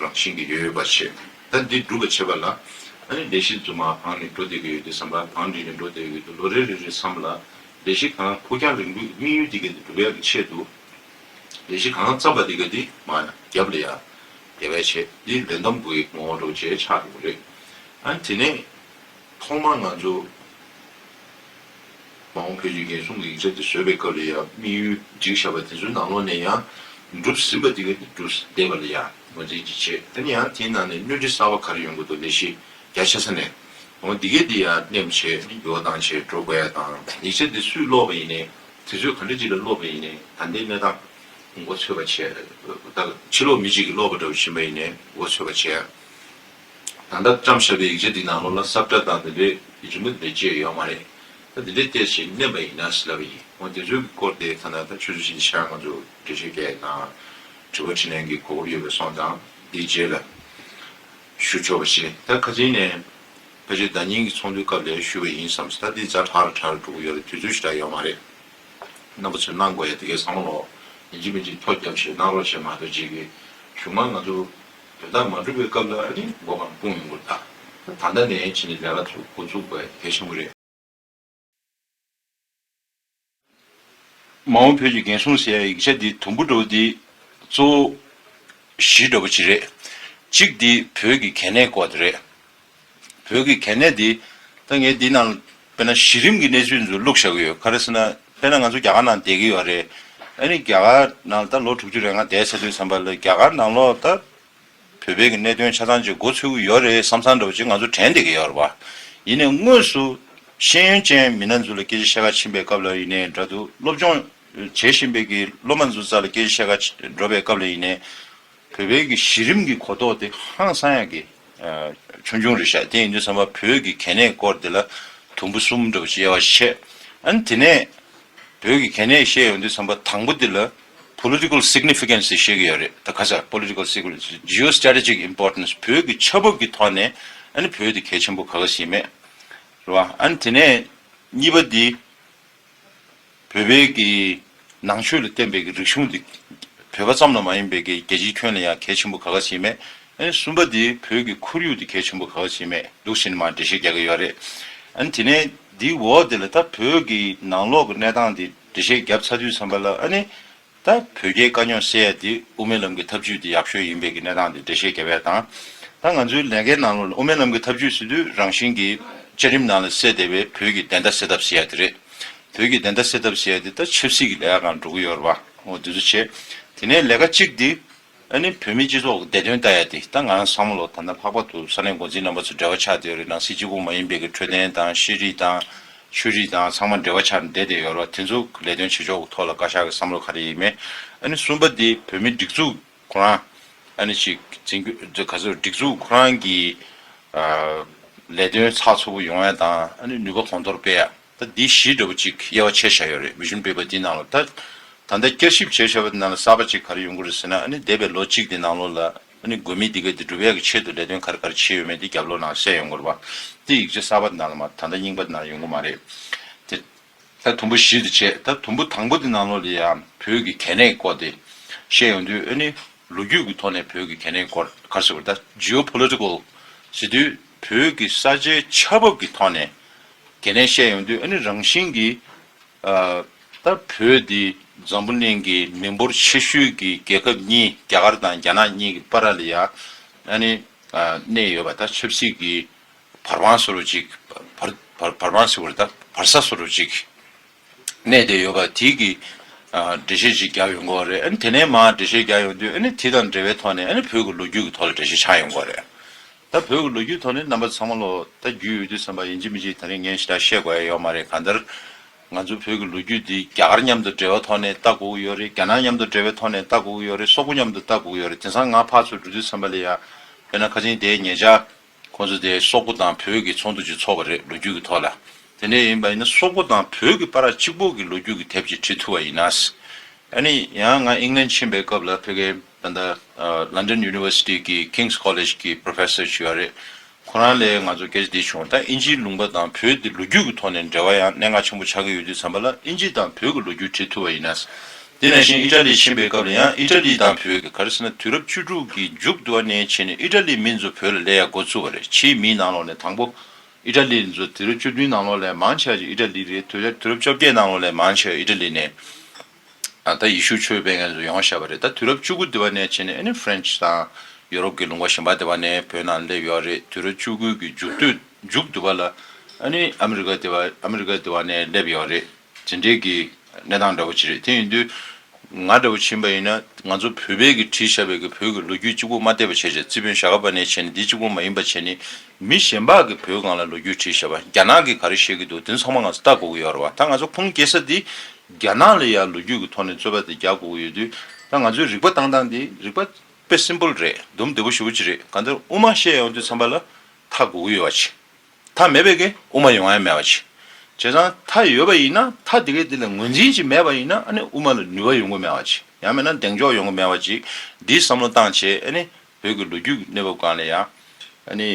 རང་བཞིན་གྱི་ཡོད་ཡོད་པ་བྱས། ད་འདི་སྒྲུབ་པ་བྱེད་པ་ལ་ཨ་ནི་ལས་གཞི་རྫུན་མ་བང་ནས་འགྲོ་བསྡད་ཀྱི་ཡོད་དུས་ཙམ་པ། བང་སྒྲིག་ནས་འགྲོ་བསྡད་ཀྱི་ཡོད་དུས། ལོ་རེ་རེ་རེ་མཚམས་ལ་ལས་གཞི་གང་ཕུགས་རྒྱང་རིང་པོའི་དམིགས་ཡུལ་འདི་ག་འདི་སྒྲུབ་ཡག་གི་ཆེད་དུ། ལས་གཞི་གང་བརྩམས་པ་དེ་ག་དེ་མར་རྒྱབ་ལ་ཡ་དེ་བས་བྱས། འདི་ལས་བསྡོམས་པོའི་ངོ་བོ་འདྲ་བོ་ཅིག་ཆགས་འགྲོ་གི་རེད། ཨ་ནི་དེ་ནས་ཐོག་མར་ང་ཚོ་མ་འོངས་བོད་ཀྱི་རྒན་གསུམ་གྱི་ཡིག་ཆ་དེ་བཟོས་པའི་སྐབས་ལ་ཡ་དམིགས་ཡུལ་བསྒྲིགས་བཞག་པ་དེ་ཚོའི་ནང་ལོགས་ནས་ཡང་འགྲུབ་ཟིན་པ་དེ་ག་དེ་འགྲུབ་བསྡད་པ་ལ་ཡ་ངོས་འཛིན་ཅིག་བྱས། དེ་ནས་ཡང་དེའི་ནང་ནས་སྣོན་འཕྲི་གསར་པ་ག་རེ་ཡོང་གི་འདུག་ལས་གཞི་རྒྱ་ཆེ་ས་ནས། འོ་འདི་གས་འདི་ཡང་ནེམ་བྱས་འགྱུར་བ་བཏང་བྱས་འགྲོ་དགོས་ཡ་དང་། ཡིག་ཆ་འདི་སུས་ཀློག་པ་ཡིན་ནའི། དུས་ཚོད་ག་འདྲ་ཅིག་ལ་ཀློག་པ་ཡིན་ནའི། ད་ལྟའི་གནས་སྟངས་མགོ་ཚོས་པ་བྱས། ད་ཕྱི་ལོགས་མི་གཅིག་གིས་ཀློག་པ་འདྲ་བོ་ཕྱིན་པ་ཡིན་ནའི་མགོ་ཚོས་པ་བྱས། ད་ལྟ་བཀྲམ་བཞག་པའི་ཡིག་ཆ་འདི་ནང་ལོགས་ལ་ས་བཀྲ་དང་དེ་འདྲའི་རིན་པོ་དེ་འདྲ་ཅིག་ཡོད་མ་རེད། ད་དེ་འདྲའི་བལྟས་བྱས་ནེམ་པ་ཡིན་ན་ཟེར་ལབ་པ་ཡིན། འོ་དེ་ཚོའི་སྐོར་དེ་ད་ལྟ་ད་ཆུ་ཚོད་བཞི་ཤར་ང་ཚོ་འགྲེལ་བཤད་རྒྱག་ཡ་དང་དྲི་བ་དྲིས་ལན་གྱི་གོ་སྐབས་ཡོད་པ་སོང་ཙང་། འདིའི་རྗེས་ལ་ཞུ་ཆོག་པ་བྱེད། ད་ཁ་སང་ནས་ཕལ་ཆེར་ཟླ་ཉིན་གྱི་ཚོགས་འདུའི་སྐབས་ལ་ཞུས་པ་ཡིན་བསམ། ད་འདི་ཛ་དྲག་ར་དྲག་ར་འགྲོ་གི་ཡོད་རེད། དུས་ཚོད་ཞེ་དྲག་ཡོད་མ་རེད། རྣམ་པ་ཚོས་གནང་དགོས་ཡ་དེ་གའི་བསམ་བློ་ཡིན་གཅིག་མིན་གཅིག་ཐོ་བརྒྱབ་བྱས་གནང་རོགས་བྱས་མ་གཏོགས། ཅིག་གི་གཞུག་མ་ང་ཚོ་དོན་དག་མ་འགྲུབ་པའི་སྐབས་ལ་ཨ་ནི་མགོ་གང་སྤུངས་ཡོང་གི་རེད། ད་ད་ལྟ་ནས་ཕྱིན་ནས་ལས་ཀ་ཚུགས་འགོ་ཚུགས་དགོས་ཡ་གལ་ཆེན་པོ་རེད། མ་འོངས་བོད་ཀྱི་རྒན་གསུམ་ཟེར་ཡག་ཡིག་ཆ་འདི་དུམ་བུ་འདྲ་བོ་འདི་གཙོ་བོ་བཞི་འདྲ་བོ་ཅིག་རེད། གཅིག་འདི་བོད་ཀྱི་གལ་གནད་སྐོར་དེ་རེད། བོད་ཀྱི་གལ་གནད་འདི་ད་ངས་འདི་ནང་དཔེར་ན་གཞི་རིམ་གྱི་གནས་ཚུལ་ཚོ་བླུགས་བཞག་གི་ཡོད། ག་རེ་ཟེར་ན། དཔེར་ན་ང་ཚོ་རྒྱ་གར་ནང་བསྡད་ཀྱི་ཡོད་རེད། ཨ་ནི་རྒྱ་གར་ནང་ད་ལོ་དྲུག་ཅུ་རེ་ལྔ་བསྡད་ཚར་དུས་ཙམ་པ་ལ་རྒྱ་གར་ནང་ལོགས་ད་བོད་པའི་གི་གནད་དོན་ཆ་ཚང་ཅིག་མགོ་ཚོས་ཀྱི་ཡོད་རེད་བསམ་བསམ་འདྲ་བོ་ཅིག་ང་ཚོ་དྲན་བསྡད་ཀྱི་ཡོད་རེད་བ། ཡིན་ནའི་དངོས་སུ་ཤེས་ཡོན་ཅན་མི་སྣ་ཚོ་ལ་སྐད་ཆ་བཤད་ག་ཕྱིན་པའི་སྐབས་ལ་ཡིན་ནའི་འདྲ་འདུག་སློབ་སྦྱོང་བྱེད་བཞིན་པའི་གི་སློབ་མ་ཚོའི་རྩ་ལ་སྐད་ཆ་བཤད་ག་འགྲོ་བའི་སྐབས་ལ་ཡིན་ནའི། བོད་པའི་གི་གཞི་རིམ་གྱི་གོ་རྟོགས་དེ་ཧང་སང་ཡག་གི་ཆུང་ཆུང་རེད་ཤག་དེ་ཡིན་དུས་ཙམ་པ་བོད་ཀྱི་གལ་གནད་སྐོར་དེ་ལ་དུམ་བུ་གསུམ་འདྲ་བོ་ཞིག་དབྱེ་བ་ཕྱེ། ཨ་ནི་དེ་ནས་བོད་ཀྱི་གལ་གནད་བཤད་ཡོང་དུས་ཙམ་པ་དང་པོ་དེ་ལ་political significance ཞེས་བཤད་ཀྱི་ཡོད་རེད། ད་ག་ས་political significance, geostrategic importance བོད་ཀྱི་ཆ་བབ་ཀྱི་ཐོག་ནས་ཨ་ནི་བོད་དེ་གལ་ཆེན་པོ་ག་ག་ཟིག་མེད་རེད་བ། ཨ་ནི་དེ་ནས་གཉིས་པ་དེ། བོད་པའི་གི་ནང་ཆོས་ལ་བརྟེན་པའི་གི་རིག་གཞུང་འདི་བོད་པ་ཙམ་ལ་མ་ཡིན་པའི་གི་རྒྱལ་སྤྱིའི་ཁྱོན་ལ་ཡང་གལ་ཆེན་པོ་ག་ག་ཞིག་མེད། ཨ་ནི་གསུམ་པ་དེ་བོད་ཀྱི་ཁོར་ཡུག་དེ་གལ་ཆེན་པོ་ག་བ་ཞིག་མེད་འདུག་ཟེར་ནས་མར་འགྲེལ་བཤད་རྒྱག་གི་ཡོད་རེད། ཨ་ནི་དེ་ནས་འདིའི་འོག་དེ་ལ་ད་བོད་ཀྱི་ནང་ལོགས་ཀྱི་གནས་སྟངས་དེ་འགྲེལ་བཤད་བརྒྱབ་ཚར་དུས་ཙམ་པ་ལ་ཨ་ནི། ད་བོད་རྒྱའི་དཀའ་རྙོག་སེལ་ཡ་དེ་དབུ་མའི་ལམ་གྱི་ཐབས་ཇུས་དེ་ཡག་ཤོས་ཡིན་པའི་གི་གནས་སྟངས་དེ་འགྲེལ་བཤད་རྒྱབ་ཡ་དང་། ད་ང་ཚོའི་ལས་ཀའི་ནང་ལོགས་ལ་དབུ་མའི་ལམ་གྱི་ཐབས་ཇུས་ཟེར་དུས་རང་བཞིན་གྱིས་བཅའ་ཁྲིམས་ནང་ལ་གསལ་བསྡད་པའི་བོད་ཀྱི་བདེན་མཐའ་གསལ་ཐབས་ཟེར་ཡ་དེ་རེད། བོད་ཀྱི་བདེན་མཐའ་གསལ་ཐབས་ཟེར་ཡ་དེ་ད་ཆབ་སྲིད་ཀྱི་ལས་ཀ་སྒང་འགྲོ་གི་ཡོད་རེད་བ། འོ་དེ་ཚོ་བྱས། དེ་ནས་ལས་ཀ་གཅིག་དེ་ཨ་ནི་བོད་མི་སྤྱི་ཚོགས་ཀྱི་བདེ་དོན་ལྟ་ཡ་དེ་ད་ང་རང་བསམ་བློ་ད་ལྟ་ལྷག་པར་དུ་ས་གནས་འགོ་འཛིན་རྣམ་པ་ཚོ་འབྲེལ་བ་ཆགས་བསྡད་ཡོད་རེད། ནང་སྲིད་གཅིག་པུ་མ་ཡིན་པའི་གི་འཕྲོད་བསྟེན་དང་ཤེས་རིག་དང་། ཆོས་རིག་དང་ཚང་མ་འབྲེལ་བ་ཆགས་ནས་བསྡད་བསྡད་ཡོད་རེད་བ། དེ་ཚོ་ལས་དོན་བྱེད་ཕྱོགས་ཀྱི་ཐོག་ལ་བཀའ་ཤག་གི་བསམ་བློ་ག་རེ་ཡིན་མིན། ཨ་ནི་གསུམ་པ་དེ་བོད་མིའི་སྒྲིག་འཛུགས་ཁོ་རང་ཨ་ནི་ཅིག་འཛིན་སྐྱོང་ག་ཚོད་སྒྲིག་འཛུགས་ཁོ་རང་གི་ཨ་ལས་དོན་ཚགས་ཚུད་པོ་ཡོང་ཡ་དང་ཨ་ནི་ནུས་པ་གོང་མཐོར་སྤེལ་ཡ། ད་འདི་བཞི་འདྲ་པོ་ཅིག་དབྱེ་བ་ཕྱེ་བཞག་ཡོད་རེད། Vision Paper འདི་ནང་ལ་ད་ད་ལྟ་བསྐྱར་ཞིབ་བྱས་བཞག་པ་འདི་ནང་ལ་གསར་པ་ཅིག་ག་རེ་ཡོང་གི་རེད་ཟེར་ན། ཨ་ནི་འདས་པའི་ལོ་གཅིག་འདི་ནང་ལོགས་ལ་ཨ་ནི་དགོས་མི་འདི་ག་འདི་སྒྲུབ་ཡག་གི་ཆེད་དུ་ལས་དོན་ག་རེ་ག་རེ་བྱས་ཡོད་མེད་འདི་རྒྱབ་ལོགས་ནང་གསལ་ཡོང་གི་རེད་བ། འདི་ཡིག་ཆ་གསར་པ་འདི་ནང་ལ་མ་ད་ལྟ་རྙིང་པ་འདི་ནང་ལ་ཡོང་གི་མ་རེད། དེ་ད་དུམ་བུ་བཞི་དེ་བྱས། ད་དུམ་བུ་དང་པོ་འདི་ནང་ལོགས་ལ་ཡང་བོད་ཀྱི་གལ་གནད་སྐོར་དེ་བཤད་ཡོང་དུས། ཨ་ནི་ལོ་རྒྱུས་ཀྱི་ཐོག་ནས་བོད་ཀྱི་གལ་གནད་སྐོར་ག་རེ་ཟེར་བ་ད་Geopolitical ཟེར་དུས་བོད་ཀྱི་ས་ཆའི་ཆ་བབ་ཀྱི་ཐོག་ནས་གལ་གནད་བཤད་ཡོང་དུས། ཨ་ནི་རང་བཞིན་གྱིས་ཨ་ད་བོད་འདི་འཛམ་བུ་གླིང་གི་མི་འབོར་ཆེ་ཤོས་ཀྱི་རྒྱལ་ཁབ་གཉིས་རྒྱ་གར་དང་རྒྱ་ནག་གཉིས་ཀྱི་བར་ལ་ཡ་ཨ་ནི་ཨ་གནས་ཡོད་པ། ད་ཆབ་སྲིད་ཀྱི་བར་དབང་བཟོ་འདྲ་ཅིག་བར་བར་བར་དབང་ཟེར་བ་རེད། ད་བར་ས་བཟོ་འདྲ་ཅིག་གནས་བསྡད་ཡོད་པ་དེ་གི་ཨ་འགྲེལ་བཤད་ཅིག་རྒྱག་ཡོང་གི་ཡོད་རེད། ཨ་ནི་དེ་ནས་མར་འགྲེལ་བཤད་རྒྱག་ཡོང་དུས། ཨ་ནི་དེ་དང་འབྲེལ་བའི་ཐོག་ནས་ཨ་ནི་བོད་ཀྱི་ལོ་རྒྱུས་ཀྱི་ཐོག་ལ་འགྲེལ་བཤད་ཆགས་ཡོང་གི་ཡོད་རེད། ད་བོད་ཀྱི་ལོ་རྒྱུས་ཐོག་ནས་རྣམ་པ་ཚང་མ་ལོ་ད་རྒྱུས་ཡོད་དུས་ཙམ་པ་ཡིན་གཅིག་མིན་གཅིག་ད་རིང་ངས་ཞེ་དྲག་བཤད་དགོས་ཡ་ཡོད་མ་རེད། གང་ལྟར་ང་ཚོ་བོད་ཀྱི་ལོ་རྒྱུས་འདི་རྒྱ་གར་མཉམ་དུ་འབྲེལ་བའི་ཐོག་ནས་ལྟ་དགོས་ཀྱི་ཡོད་རེད། རྒྱ་ནག་མཉམ་དུ་འབྲེལ་བའི་ཐོག་ནས་ལྟ་དགོས་ཀྱི་ཡོད་རེད། སོག་པོ་མཉམ་དུ་ལྟ་དགོས་ཀྱི་ཡོད་རེད། དེང་སང་ང་ཕར་ཚུར་འགྲོ་དུས་ཙམ་པ་ལ་ཡ། དཔེར་ན་ཁ་སང་དེ་ཉེ་ཆར་ཁོང་ཚོ་དེ་སོག་པོ་དང་བོད་ཀྱི་ཚོགས་འདུ་ཅིག་ཚོགས་པ་རེད། ལོ་རྒྱུས་ཀྱི་ཐོག་ལ། དེ་འདྲ་ཡིན་པ་ཡིན་ན་སོག་པོ་དང་བོད་ཀྱི་བར་གཅིག་པོ་གི་ལོ་རྒྱུས་ཀྱི་དེབ་ཅིག་བྲིས་ཐུབ་པ་ཡིན་ན། ཨ་ནི་ཡང་ང་ཨིང་ལན་ཕྱིན་པའི་སྐབས་ལ་ཕ་གིའི་ད་ལྟ་ཨ་London University གི་King's College གི་Professor ཅིག་ཡོད་རེད། ཁོ་རང་ལས་ང་ཚོ་སྐད་ཆ་འདི་བྱུང་། ད་ཨིན་ཇིའི་ལུང་པ་དང་བོད་འདི་ལོ་རྒྱུས་ཀྱི་ཐོག་ནས་འབྲེལ་བ་ཡང་གནད་འགག་ཆེན་པོ་ཆགས་ཀྱི་ཡོད་དུས་ཙམ་པ་ལ་ཨིན་ཇི་དང་བོད་ཀྱི་ལོ་རྒྱུས་བྲིས་ཐུབ་པ་ཡིན་ན། དེ་ནང་བཞིན་ཨི་ཊ་ལི་ཕྱིན་པའི་སྐབས་ལ་ཡང་ཨི་ཊ་ལི་དང་བོད་ཀྱི་ག་རེ་ཟེར་ན་དུས་རབས་བཅུ་དྲུག་གི་མཇུག་བསྡུ་བ་ནས་བྱས་ནས་ཨི་ཊ་ལིའི་མི་ཚོ་བོད་ལ་སླེབས་ཡ་འགོ་བཙུགས་པ་རེད། ཕྱིའི་མིའི་ནང་ལོགས་ནས་དང་པོ་ཨི་ཊ་ལི་ཚོ་དུས་རབས་བཅུ་བདུན་ནང་ལོགས་ལ་མང་ཆེ་བ་ཅིག་ཨི་ཊ་ལི་རེད། དུས་རབས་དུས་རབས་བཅོ་བརྒྱད་ནང་ལོགས་ལ་མང་ཆེ་བ་ཨི་ཊ་ལི་ནས། ད་ཡེ་ཤུ་ཆོས་སྤེལ་མཁན་ཚོ་ཡོང་བཞག་པ་རེད། ད་དུས་རབས་བཅུ་དགུ་དེ་བ་ནས་བྱས་ནས་ཨ་ནི་ཧྥ་རན་ཆི་དང་ཡོ་རོབ་ཀྱི་ལུང་པ་གཞན་པ་དེ་བ་ནས་བོད་ནང་སླེབས་ཡོད་རེད། དུས་རབས་བཅུ་དགུ་གི་མཇུག་སྡུད་མཇུག་བསྡུ་བ་ལ་ཨ་ནི་ཨ་མི་རི་ཀ་དེ་བ་ཨ་མི་རི་ཀ་དེ་བ་ནས་སླེབས་ཡོད་རེད། དེ་འདྲའི་གི་གནས་སྟངས་འདྲ་པོ་ཅིག་རེད། དེ་ཡིན་དུས་ང་འདྲ་པོ་ཕྱིན་པ་ཡིན་ན་ང་ཚོ་བོད་པའི་གི་བྲིས་བཞག་པའི་གི་བོད་ཀྱི་ལོ་རྒྱུས་གཅིག་པོ་མ་བལྟས་པ་བྱས་བྱས། རྩིས་དཔོན་ཞྭ་སྒབ་པ་ནས་བྱས་ནས་འདི་གཅིག་པོ་མ་ཡིན་པ་བྱས་ནས་མི་གཞན་པ་གི་བོད་སྒང་ལ་ལོ་རྒྱུས་བྲིས་བཞག་པ། རྒྱ་ནག་གི་ག་རེ་བཤད་ཀྱི་འདུག་དེ་ཚང་མ་ང་ཚོ་ལྟ་དགོས་ཀྱི་ཡོད་རེད་བ། ད་ང་ཚོ་ཁུངས་སྐྱེལ་ས་འདི། རྒྱ་ནག་ལ་ཡང་ལོ་རྒྱུས་ཀྱི་ཐོག་ནས་རྩོད་པ་དེ་རྒྱག་དགོས་ཀྱི་ཡོད་དུས། ད་ང་ཚོའི་རིག་པ་བཏང་སྟངས་འདི་རིག་པ་དཔེ་སིམ་པལ་རེད། འདུམ་བདེ་པོ་ཞེ་པོ་ཅིག་རེད། གང་ལྟར་དབུ་མ་བཤད་ཡོང་དུས་ཙམ་པ་ལ་མཐའ་དགོས་ཀྱི་ཡོད་པ་ཅིག་མཐའ་མེད་པའི་གི་དབུ་མ་ཡོང་ཡ་མེད་པ་ཅིག་བྱས་ཙང་མཐའ་ཡོད་པ་ཡིན་ན། མཐའ་དེ་གའི་དེ་ལ་ངོས་འཛིན་ཅིག་མེད་པ་ཡིན་ན་ཨ་ནི་དབུ་མ་ལ་ནུས་པ་ཡོང་གི་མེད་པ་ཅིག་ཡང་མིན་ན་གདེང་འཇོག་ཡོང་གི་མེད་པ་ཅིག་འདིའི་བསམ་བློ་བཏང་བྱས། ཨ་ནི་བོད་ཀྱི་ལོ་རྒྱུས་ཀྱི་གནས་བབ་སྒང་ལ་ཡང་ཨ་ནི་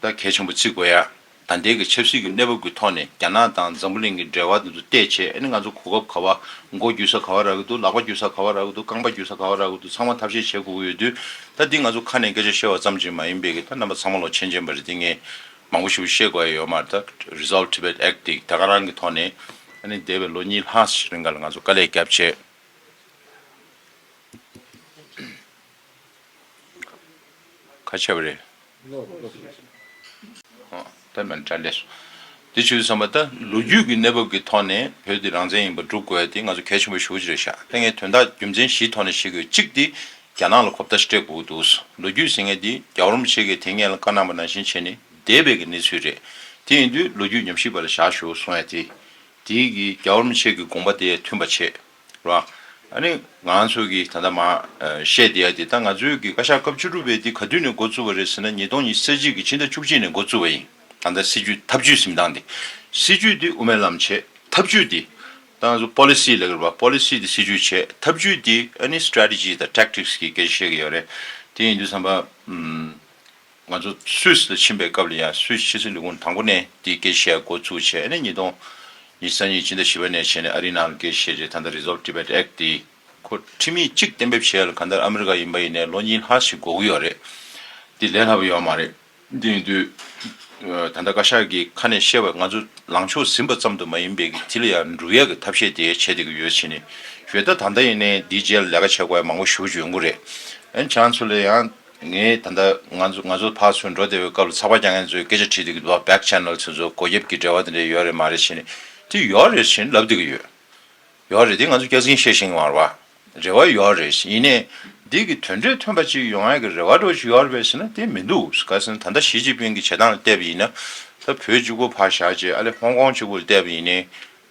ད་གལ་ཆེན་པོ་བརྩི་དགོས་ཡ། ད་ལྟའི་གི་ཆབ་སྲིད་ཀྱི་གནས་བབ་ཀྱི་ཐོག་ནས་རྒྱ་ནག་དང་འཛམ་བུ་གླིང་གི་འབྲེལ་བ་དེ་ཚོ་བལྟས་བྱས། ཨ་ནི་ང་ཚོ་གོ་སྐབས་ག་བ་མགོ་བརྒྱུད་ས་ག་བ་རག་གི་འདུག་ལག་པ་བརྒྱུད་ས་ག་བ་རག་གི་འདུག་རྐང་པ་བརྒྱུད་ས་ག་བ་རག་གི་འདུག་ཚང་མ་ཐབས་ཤེས་བྱེད་དགོས་ཀྱི་ཡོད་དུས། ད་འདི་ང་ཚོ་ཁ་ནས་སྐད་ཆ་བཤད་པ་ཙམ་ཅིག་མ་ཡིན་པའི་གི་ད་རྣམ་པ་ཚང་མ་ལོ་མཁྱེན་མཁྱེན་པ་རེད། འདི་ངས་མང་པོ་ཞིག་བཤད་དགོས་ཡ་ཡོད་མ་རེད། ད་Resolve Tibet Act འདི་ད་ག་རང་གི་ཐོག་ནས་ཨ་ནི་འདས་པའི་ལོ་གཉིས་ལྷག་ཞིག་རིང་ག་ལ་ང་ཚོ་དཀའ་ལས་བརྒྱབ་བྱས། ཁ་ཆེ་བ་རེད། ཨོ། ད་མན་དྲ་ལས་སོ། དེ་བྱུང་བསམ་པ་ད་ལོ་རྒྱུས་ཀྱི་གནས་བབ་ཀྱི་ཐོག་ནས་བོད་འདི་རང་བཙན་ཡིན་པ་སྒྲུབ་དགོས་ཡ་དེ་ང་ཚོ་གལ་ཆེན་པོ་ཞེ་པོ་ཅིག་རེད་ཤག་ད་ངས་དོན་དག་རྒྱུ་མཚན་བཞིའི་ཐོག་ནས་བཤད་དགོས། གཅིག་དེ་རྒྱ་ནག་ལ་གོ་བརྡ་ཞིག་སྤྲད་དགོས་འདུག་ལོ་རྒྱུས་ཟེར་མཁན་དེ་རྒྱལ་བ་རིན་པོ་ཆེ་གིས་དེ་སྔོན་ལ་བཀའ་གནང་བ་ནང་བཞིན་བྱས་ནས་འདས་པའི་གི་གནས་ཚུལ་རེད། དེ་ཡིན་དུས་ལོ་རྒྱུས་ཉམས་ཞིབ་པ་ལ་བཞག་ཞུ་གསུང་ཡ་དེ། དེའི་གི་རྒྱལ་བ་རིན་པོ་ཆེ་གི་དགོངས་པ་དེ་མཐུན་པ་བྱེད་རོགས། ཨ་ནི་ང་ཚོ་གི་ད་ལྟ་མ་ཨ་བཤད་བསྡད་ཡ་དེ་ད་ང་ཚོའི་གི་བཀའ་ཤག་སྐབས་བཅུ་དྲུག་པའི་དེ་ག་དུས་ནས་འགོ་བཙུགས་པ་རེད་ཟེར་ན། ཉིས་སྟོང་ཉི་ཤུ་རྩ་གཅིག་གི་ཕྱི་ཟླ་བཅུ་གཅིག་ནས་འགོ་བཙུགས་པ་ཡིན། ད་ལྟ་སྲིད་ཇུས་ཐབས་ཇུས་ཟེར་སྟངས་དེ། སྲིད་ཇུས་དེ་དབུ་མའི་ལམ་བྱས། ཐབས་ཇུས་དེ་ད་ང་ཚོ་པོ་ལི་སི་ལབ་ཀྱི་རེད་པ། པོ་ལི་སི་དེ་སྲིད་ཇུས་བྱས། ཐབས་ཇུས་དེ་ཨ་ནི་strategy དང་tactics གི་སྐད་ཆ་བཤད་ཀྱི་ཡོད་རེད། དེ་ཡིན་དུས་ཙམ་པ་ཨམ། ང་ཚོ་སུད་སི་ལ་ཕྱིན་པའི་སྐབས་ལ་ཡང་སུད་སི་ཕྱི་སྲིད་ལས་ཁུངས་དང་པོ་ནས་འདི་སྐད་བཤད་འགོ་ཚུགས་བྱས་ནས། ཉིས་སྟོང་ཉི་ཤུ་རྩ་གཉིས་ཕྱི་ཟླ་བཞི་པ་ནས་བྱས་ནས་ཨ་རིའི་ནང་ལ་སྐད་བཤད་རྗེས་ད་ལྟ་Resolve Tibet Act འདི་ཁོ་ཁྲིམས་ཡིག་གཅིག་གཏན་འབེབས་བྱས་ལ་གང་ལྟར་ཨ་མི་རི་ཀ་ཡིན་པ་ཡིན་ནའི་ལོ་གཉིས་ལྷག་ཞིག་འགོར་གྱི་ཡོད་རེད། འདི་ལས་སླ་པོ་ཡོད་མ་རེད། འདི་ཡིན་དུས་ད་ལྟ་བཀའ་ཤག་གིས་ཁ་ནས་བཤད་པ་ང་ཚོ་ལངས་ཕྱོགས་ཟིན་པ་ཙམ་དུ་མ་ཡིན་པའི་གི་དེ་ལ་ཡང་འགྲུབ་ཡག་གི་ཐབས་ཤེས་དེ་བྱེད་བསྡད་ཀྱི་ཡོད་ཕྱིན་ནས་ཞུས་ད་ད་ལྟ་ཡིན་ནའི་འདིའི་རྗེས་ལ་ལས་ཀ་བྱེད་དགོས་ཡ་མང་པོ་ཞེ་པོ་ཅིག་ཡོང་གི་རེད། ཨ་ནི་ཁྱེད་རང་ཚོ་ལ་ཡང་ངས་ད་ལྟ་ང་ཚོ་ང་ཚོ་ཕར་ཚུར་འགྲོ་བསྡད་པའི་སྐབས་ལ་ཚགས་པར་རྒྱག་མཁན་ཚོས་སྐད་ཆ་དྲིས་བསྡད་ཀྱི་འདུག་བ། བེག་ཆེ་ནལ་ཚོ་ཚོ་སྒོ་རྒྱབ་ཀྱི་འབྲེལ་བ་དེ་འདྲ་ཡོད་རེད་མ་རེད་ཕྱིན་ནས་དེ་ཡོད་རེད་ཕྱིན་ལབ་བསྡད་ཀྱི་ཡོད། ཡོད་རེད་དེ་ང་ཚོ་སྐྱག་རྫུན་བཤད་ཤེས་ཀྱི་མ་རེད་བ། རེ་བ་ཡོད་རེད། ཡིན་ནའི་འདི་གི་དོན་འབྲས་ཐོན་པ་ཅིག་ཡོང་ཡ་གི་རེ་བ་འདྲ་བོ་ཅིག་ཡོད་རེད་པས་ཟེར་ན་དེ་མི་འདུག་ག་ཟེར་ན་ད་ལྟ་ཞི་ཅིན་ཕིང་གི་བྱེད་སྟངས་ལ་བལྟས་པ་ཡིན་ན་ད་བོད་གཅིག་པོ་ཕར་བཞག་བྱས་ཨ་ལེ་ཧོང་ཀོང་གཅིག་པོ་ལ་བལྟས་པ་ཡིན་ནའི་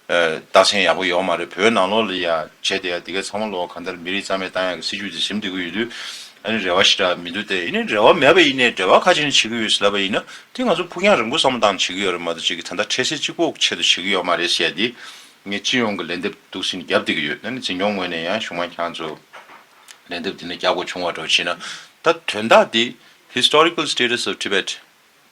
རྟགས་མཚན་ཡག་པོ་ཡོད་མ་རེད། བོད་ནང་ལོགས་ལ་ཡ་བྱས་དེ་ཡ་དེ་གའི་ཚང་མ་ལོག་གང་ལྟར་མི་རིགས་རྩ་མེད་བཏང་ཡ་གི་སྲིད་ཇུས་དེ་ཟིན་བསྡད་ཀྱི་ཡོད་དུས་ཨ་ནི་རེ་བ་ཞེ་དྲག་མི་འདུག་སྟེ་ཡིན་ནའི་རེ་བ་མེད་པ་ཡིན་ནའི་འབྲེལ་བ་ཁ་ཅིག་ནས་བྱེད་ཀྱི་ཡོད་ཟེར་ལབ་པ་ཡིན་ན་དེ་ང་ཚོ་ཕུགས་རྒྱང་རིང་པོ་བསམ་བློ་བཏང་བྱེད་ཀྱི་ཡོད་རེད་མ་གཏོགས་ཅིག་གི་ད་ལྟ་འཕྲལ་སེལ་གཅིག་པོ་ཆེད་དུ་བྱེད་ཀྱི་ཡོད་མ་རེད་ཟེར་ཡ་དེ། ངས་སྤྱི་ཡོངས་ཀྱི་ལན་འདེབས་འདུག་སེ་བརྒྱབ་བསྡད་ཀྱི་ཡོད། ཨ་ནི་འཛིན་སྐྱོང་ངོས་ནས་ཡང་གཞུག་མ་ཁྱེད་ཚོ་ལན་འདེབས་འདི་ནས་རྒྱག་དགོས་བྱུང་བ་འདྲ་བོ་བྱས་ན་ད་དོན་དག་འདི་Historical Status of Tibet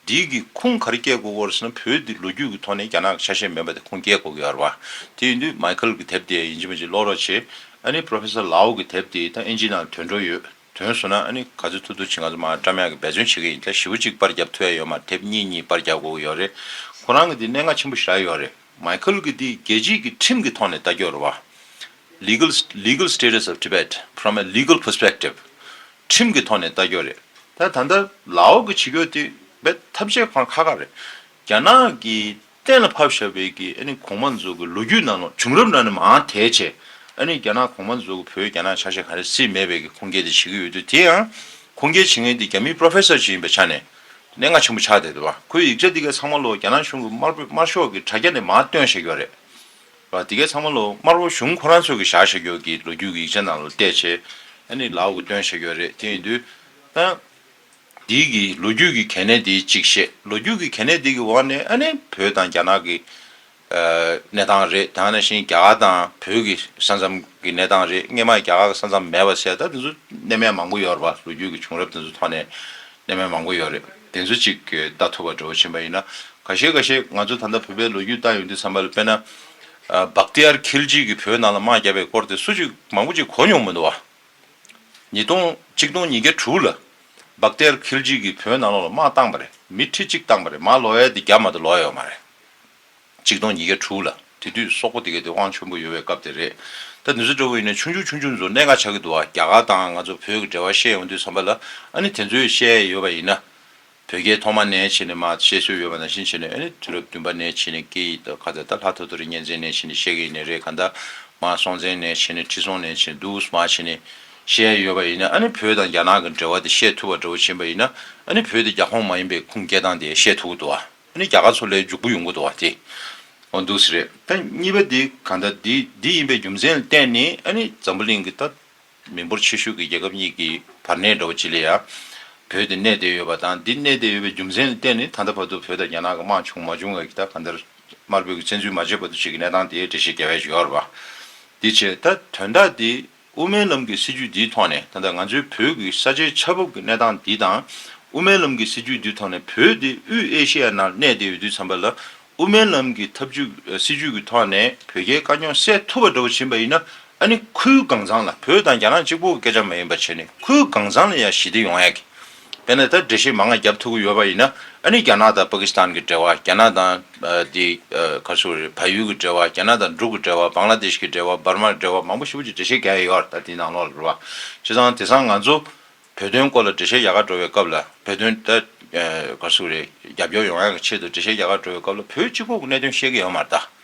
འདི་གི་ཁུངས་ག་རེ་སྐྱེལ་དགོས་ཀྱི་ཡོད་རེད་ཟེར་ན་བོད་འདི་ལོ་རྒྱུས་ཀྱི་ཐོག་ནས་རྒྱ་ནག་གི་ཆ་ཤས་མིན་པ་དེ་ཁུངས་སྐྱེལ་དགོས་ཀྱི་ཡོད་རེད་བ། དེ་ཡིན་དུས་མའི་ཁལ་གྱི་དེབ་དེ་ཡིན་གཅིག་མིན་གཅིག་ཀློག་རོགས་བྱེད། ཨ་ནི་Professor Lau གི་དེབ་དེ་ད་ཨིན་ཇི་ནང་ཐོན་འགྲོ་ཡོད། ཐོན་སོང་ན་ཨ་ནི་ག་ཚོད་ཐུབ་ཐུབ་ཅིག་ང་ཚོ་མར་བཀྲམ་ཡག་གི་འབད་བརྩོན་བྱེད་ཀྱི་ཡིན། ད་ཞེ་པོ་ཅིག་པར་རྒྱབ་ཐུབ་ཡ་ཡོད་མ་རེད། དེབ་གཉིས་གཉིས་པར་རྒྱབ་དགོས་ཀྱི་ཡོད་རེད། ཁོ་རང་གི་འདི་གནད་འགག་ཆེན་པོ་ཞེ་དྲག་ཡོད་རེད། མའི་ཁལ་གི་འདི་རྒྱལ་སྤྱིའི་གི་ཁྲིམས་ཀྱི་ཐོག་ནས་ལྟ་རྒྱུ་རེད་བ། Legal Legal Status of Tibet from a Legal Perspective ཁྲིམས་ཀྱི་ཐོག་ནས་ལྟ་རྒྱུ་རེད། ད་ད་ལྟ་ལའོ་གི་བྱེད་རྒྱུ་དེ་བས་ཐབས་ཤེས་ཁོ་རང་ཁག་ཁག་རེད། རྒྱ་ནག་གི་གཏན་ལ་ཕབ་བཞག་པའི་གི་ཨ་ནི་གོང་མ་ཚོ་གི་ལོ་རྒྱུས་ནང་ལོགས་བྱུང་རབས་ནང་ནས་མར་དེད་བྱས་ཨ་ནི་རྒྱ་ནག་གོང་མ་ཚོ་གི་བོད་རྒྱ་ནག་ཆ་ཤས་ག་རེ་སྲིད་མེད་པའི་གི་ཁུངས་སྐྱེལ་དེ་བྱེད་ཀྱི་ཡོད་དུས་དེ་ཡང་ཁུངས་སྐྱེལ་བྱེད་མཁན་དེ་རྒྱ་མིའི་Professor ཅིག་ཡིན་པའི་ཆ་ནས་གནད་འགག་ཆེན་པོ་ཆགས་བསྡད་འདུག་བ། ཁོའི་ཡིག་ཆ་དེ་ག་ཚང་མ་ལོག་རྒྱ་ནག་གཞུང་གི་དམར་པོ་དམར་ཤོག་གི་དྲ་རྒྱ་ནས་མར་བཏོན་བཞག་ཡོད་རེད་བ། དེ་ག་ཚང་མ་ལོག་དམར་པོ་གཞུང་ཁོ་རང་ཚོ་གི་བཞག་བཞག་ཡོད་ཀྱི་ལོ་རྒྱུས་ཀྱི་ཡིག་ཆ་ནང་ལོག་བལྟས་བྱས་ཨ་ནི་ལའོ་གི་བཏོན་བཞག་ཡོད་རེད། དེ་ཡིན་དུས་ད། འདི་གི་ལོ་རྒྱུས་ཀྱི་གལ་གནད་འདི་གཅིག་བཤད། ལོ་རྒྱུས་ཀྱི་གལ་གནད་འདི་གི་འོག་ནས་ཨ་ནི་བོད་དང་རྒྱ་ནག་གི་ཨ་གནས་སྟངས་རེད། དེ་ནང་བཞིན་རྒྱ་གར་དང་བོད་ཀྱི་ས་མཚམས་ཀྱི་གནས་སྟངས་རེད། སྔས་མ་རྒྱ་གར་གྱི་ས་མཚམས་མེད་པ་ཟེར་ད་དེ་ཚོ་གནས་མལ་མང་པོ་ཡོད་རེད་པ། ལོ་རྒྱུས་ཀྱི་བྱུང་རབས་དེ་ཚོ་ཐོག་ནས་གནས་མལ་མང་པོ་ཡོད་རེད། དེ་ཚོ་གཅིག་ལྟ་ཐུབ་པ་འདྲ་བོ་ཕྱིན་པ་ཡིན་ན་ཁ་ཤས་ཁ་ཤས་ང་ཚོ་ད་ལྟ་བོད་པའི་ལོ་རྒྱུས་ལྟ་ཡོང་དུས་ཙམ་པ་ལ་དཔེར་ན་ཨ་བཀྟེར་ཁིལ་ཇི་གིས་བོད་ནང་ལ་དམག་བརྒྱབ་པའི་སྐོར་དེ་སུ་གཅིག་མང་པོ་ཅིག་གོ་མྱོང་མི་འདུག་བ། ཉིས་སྟོང་གཅིག་སྟོང་ཉིས་བརྒྱ་དྲུག་ལ་བཀྟེར་ཁིལ་ཇི་གིས་བོད་ནང་ལོགས་ལ་དམག་བཏང་བ་རེད། མི་ཁྲི་གཅིག་བཏང་བ་རེད། མར་ལོག་ཡ་དེ་རྒྱ་མ་གཏོགས་ལོག་ཡ་ཡོད་མ་རེད། གཅིག་སྟོང་ཉིས་བརྒྱ་དྲུག་ལ་དེ་དུས་སོག་པོ་དེ་ག་དེ་དབང་ཆེན་པོ་ཡོད་པའི་སྐབས་དེ་རེད། ད་དེ་ཚོ་འདྲ་བོ་ཡིན་ན་ཆུང་ཆུང་ཆུང་ཆུང་ཚོ་གནད་འགག་ཆགས་ཀྱི་འདུག་བ། རྒྱ་གར་དང་ང་ཚོ་བོད་ཀྱི་འབྲེལ་བ་བཤད་ཡོང་དུས་ཙམ་པ་ལ་ཨ་ནི་དེ་ཚོས་བཤད་ཡ་ཡོད་པ་ཡིན་ན། བོད་རྒྱལ་ཐོག་མ་ནས་བྱས་ནས་མར་བཤད་སྲོལ་ཡོད་པ་ནང་བཞིན་བྱས་ནས་ཨ་ནི་དུས་རབས་བདུན་པ་ནས་བྱས་ནས་སྐད་ཡིག་དང་ཁ་ཚ་ད་ལྷ་ཐོ་ཐོ་རི་གཉན་བཙན་ནས་བྱས་ནས་བཤད་ཀྱི་ཡིན་ནའི་རེད། གང་ལྟར་མར་སྲོང་བཙན་ནས་བྱས་ནས་ཁྲི་སྲོང་ནས་བྱས་ནས་འདུག་མར་བྱས་ནས་བཤད་ཡོད་པ་ཡིན་ན་ཨ་ནི་བོད་དང་རྒྱ་ནག་གི་འབྲེལ་བ་དེ་བཤད་ཐུབ་པ་འདྲ་བོ་ཕྱིན་པ་ཡིན་ན་ཨ་ནི་བོད་དེ་རྒྱ་ཁོངས་མ་ཡིན་པའི་ཁུངས་སྐྱེལ་སྟངས་དེ་བཤད་ཐུབ་ཀྱི་འདུག་བ། ཨ་ནི་རྒྱ་གར་ཚོ་ལས་མགྱོགས་པོ་ཡོང་གི་འདུག་བ་དེ། འོ་འདུག་སེ་རེད། ད་གཉིས་པ་དེ་གང་ལྟར་འདི་འདི་ཡིན་པའི་རྒྱུ་མཚན་ལ་བརྟེན་ནས་ཨ་ནི་འཛམ་བུ་གླིང་གི་ད། མི་འབོར་ཆེ་ཤོས་ཀྱི་རྒྱལ་ཁབ་གཉིས་ཀྱི་བར་གནས་འདྲ་བོ་ཅིག་ལ་ཡང་བོད་དེ་གནས་བསྡད་ཡོད་པ་དང་འདི་གནས་བསྡད་ཡོད་པའི་རྒྱུ་མཚན་ལ་བརྟེན་ནས་ད་ལྟ་བར་དུ་བོད་དང་རྒྱ་ནག་གི་དམག་བྱུང་མ་བྱུང་བའི་ད་གང་ལྟར་དམར་པོའི་བཙན་འཛུལ་མ་བྱས་བར་དུ་ཅིག་གི་གནས་སྟངས་དེའི་འགྲེལ་བཤད་རྒྱག་ཡ་ཅིག་ཡོད་རེད་པ། འདི་བྱས་ད་དོན་དག་འདི་དབུ་མའི་ལམ་གྱི་སྲིད་བྱུས་འདིའི་ཐོག་ནས་ད་ལྟ་ང་ཚོའི་བོད་ཀྱི་ས་ཆའི་ཆགས་བབ་ཀྱི་གནས་སྟངས་འདི་དང་དབུ་མའི་ལམ་གྱི་སྲིད་བྱུས་འདིའི་ཐོག་ནས་བོད་དེ་དབུས་ཨེ་ཤེ་ཡ་ནང་གནས་བསྡད་ཡོད་དུས་ཙམ་པ་ལ། དབུ་མའི་ལམ་གྱི་ཐབས་ཇུས་ཨ་སྲིད་ཇུས་ཀྱི་ཐོག་ནས་བོད་རྒྱའི་དཀའ་རྙོག་སེལ་ཐུབ་པ་འདྲ་བོ་ཕྱིན་པ་ཡིན་ན་ཨ་ནི་ཁུལ་གང་ཚང་ལ་བོད་དང་རྒྱ་ནག་གཅིག་པུ་གི་སྐད་ཆ་མ་ཡིན་པ་བྱས་ནས་ཁུལ་གང་ཚང་ལ་ཡང་ཞི་བདེ་ཡོང་ཡག་གི། དཔེར་ན་ད་འགྲེལ་བཤད་མང་ང་བརྒྱབ་ཐུབ་ཀྱི་ཡོད་པ་ཡིན་ན་ཨ་ནི་རྒྱ་ནག་དང་པ་ཀི་སི་ཐན་གྱི་འབྲེལ་བ། རྒྱ་ནག་དང་ཨ་དེ་ཨ་ག་རེ་ཟེར་དགོས་རེད། བལ་ཡུལ་གྱི་འབྲེལ་བ། རྒྱ་ནག་དང་འབྲུག་གི་འབྲེལ་བ། བང་ལ་དེཤ་གི་འབྲེལ་བ། འབར་མ་གི་འབྲེལ་བ། མང་པོ་ཞེ་པོ་ཅིག་འགྲེལ་བཤད་རྒྱག་ཡ་ཡོད་རེད། ད་དེའི་ནང་ལོགས་ལ་རེད་བ། བྱས་ཙང་དེང་སང་ང་ཚོ། བོད་དོན་སྐོར་ལ་འགྲེལ་བཤད་རྒྱག་ག་འགྲོ་བའི་སྐབས་ལ་བོད་དོན་ད་ག་རེ་ཟེར་དགོས་རེད། རྒྱབ་སྐྱོར་ཡོང་ཡག་གི་ཆེད་དུ་འགྲེལ་བཤད་རྒྱག་ག་འགྲོ་བའི་སྐབས་ལ་བོད་གཅིག་པོ་གི་གནད་དོན་བཤད་ཀྱི་ཡོད་མ་རེད་ད།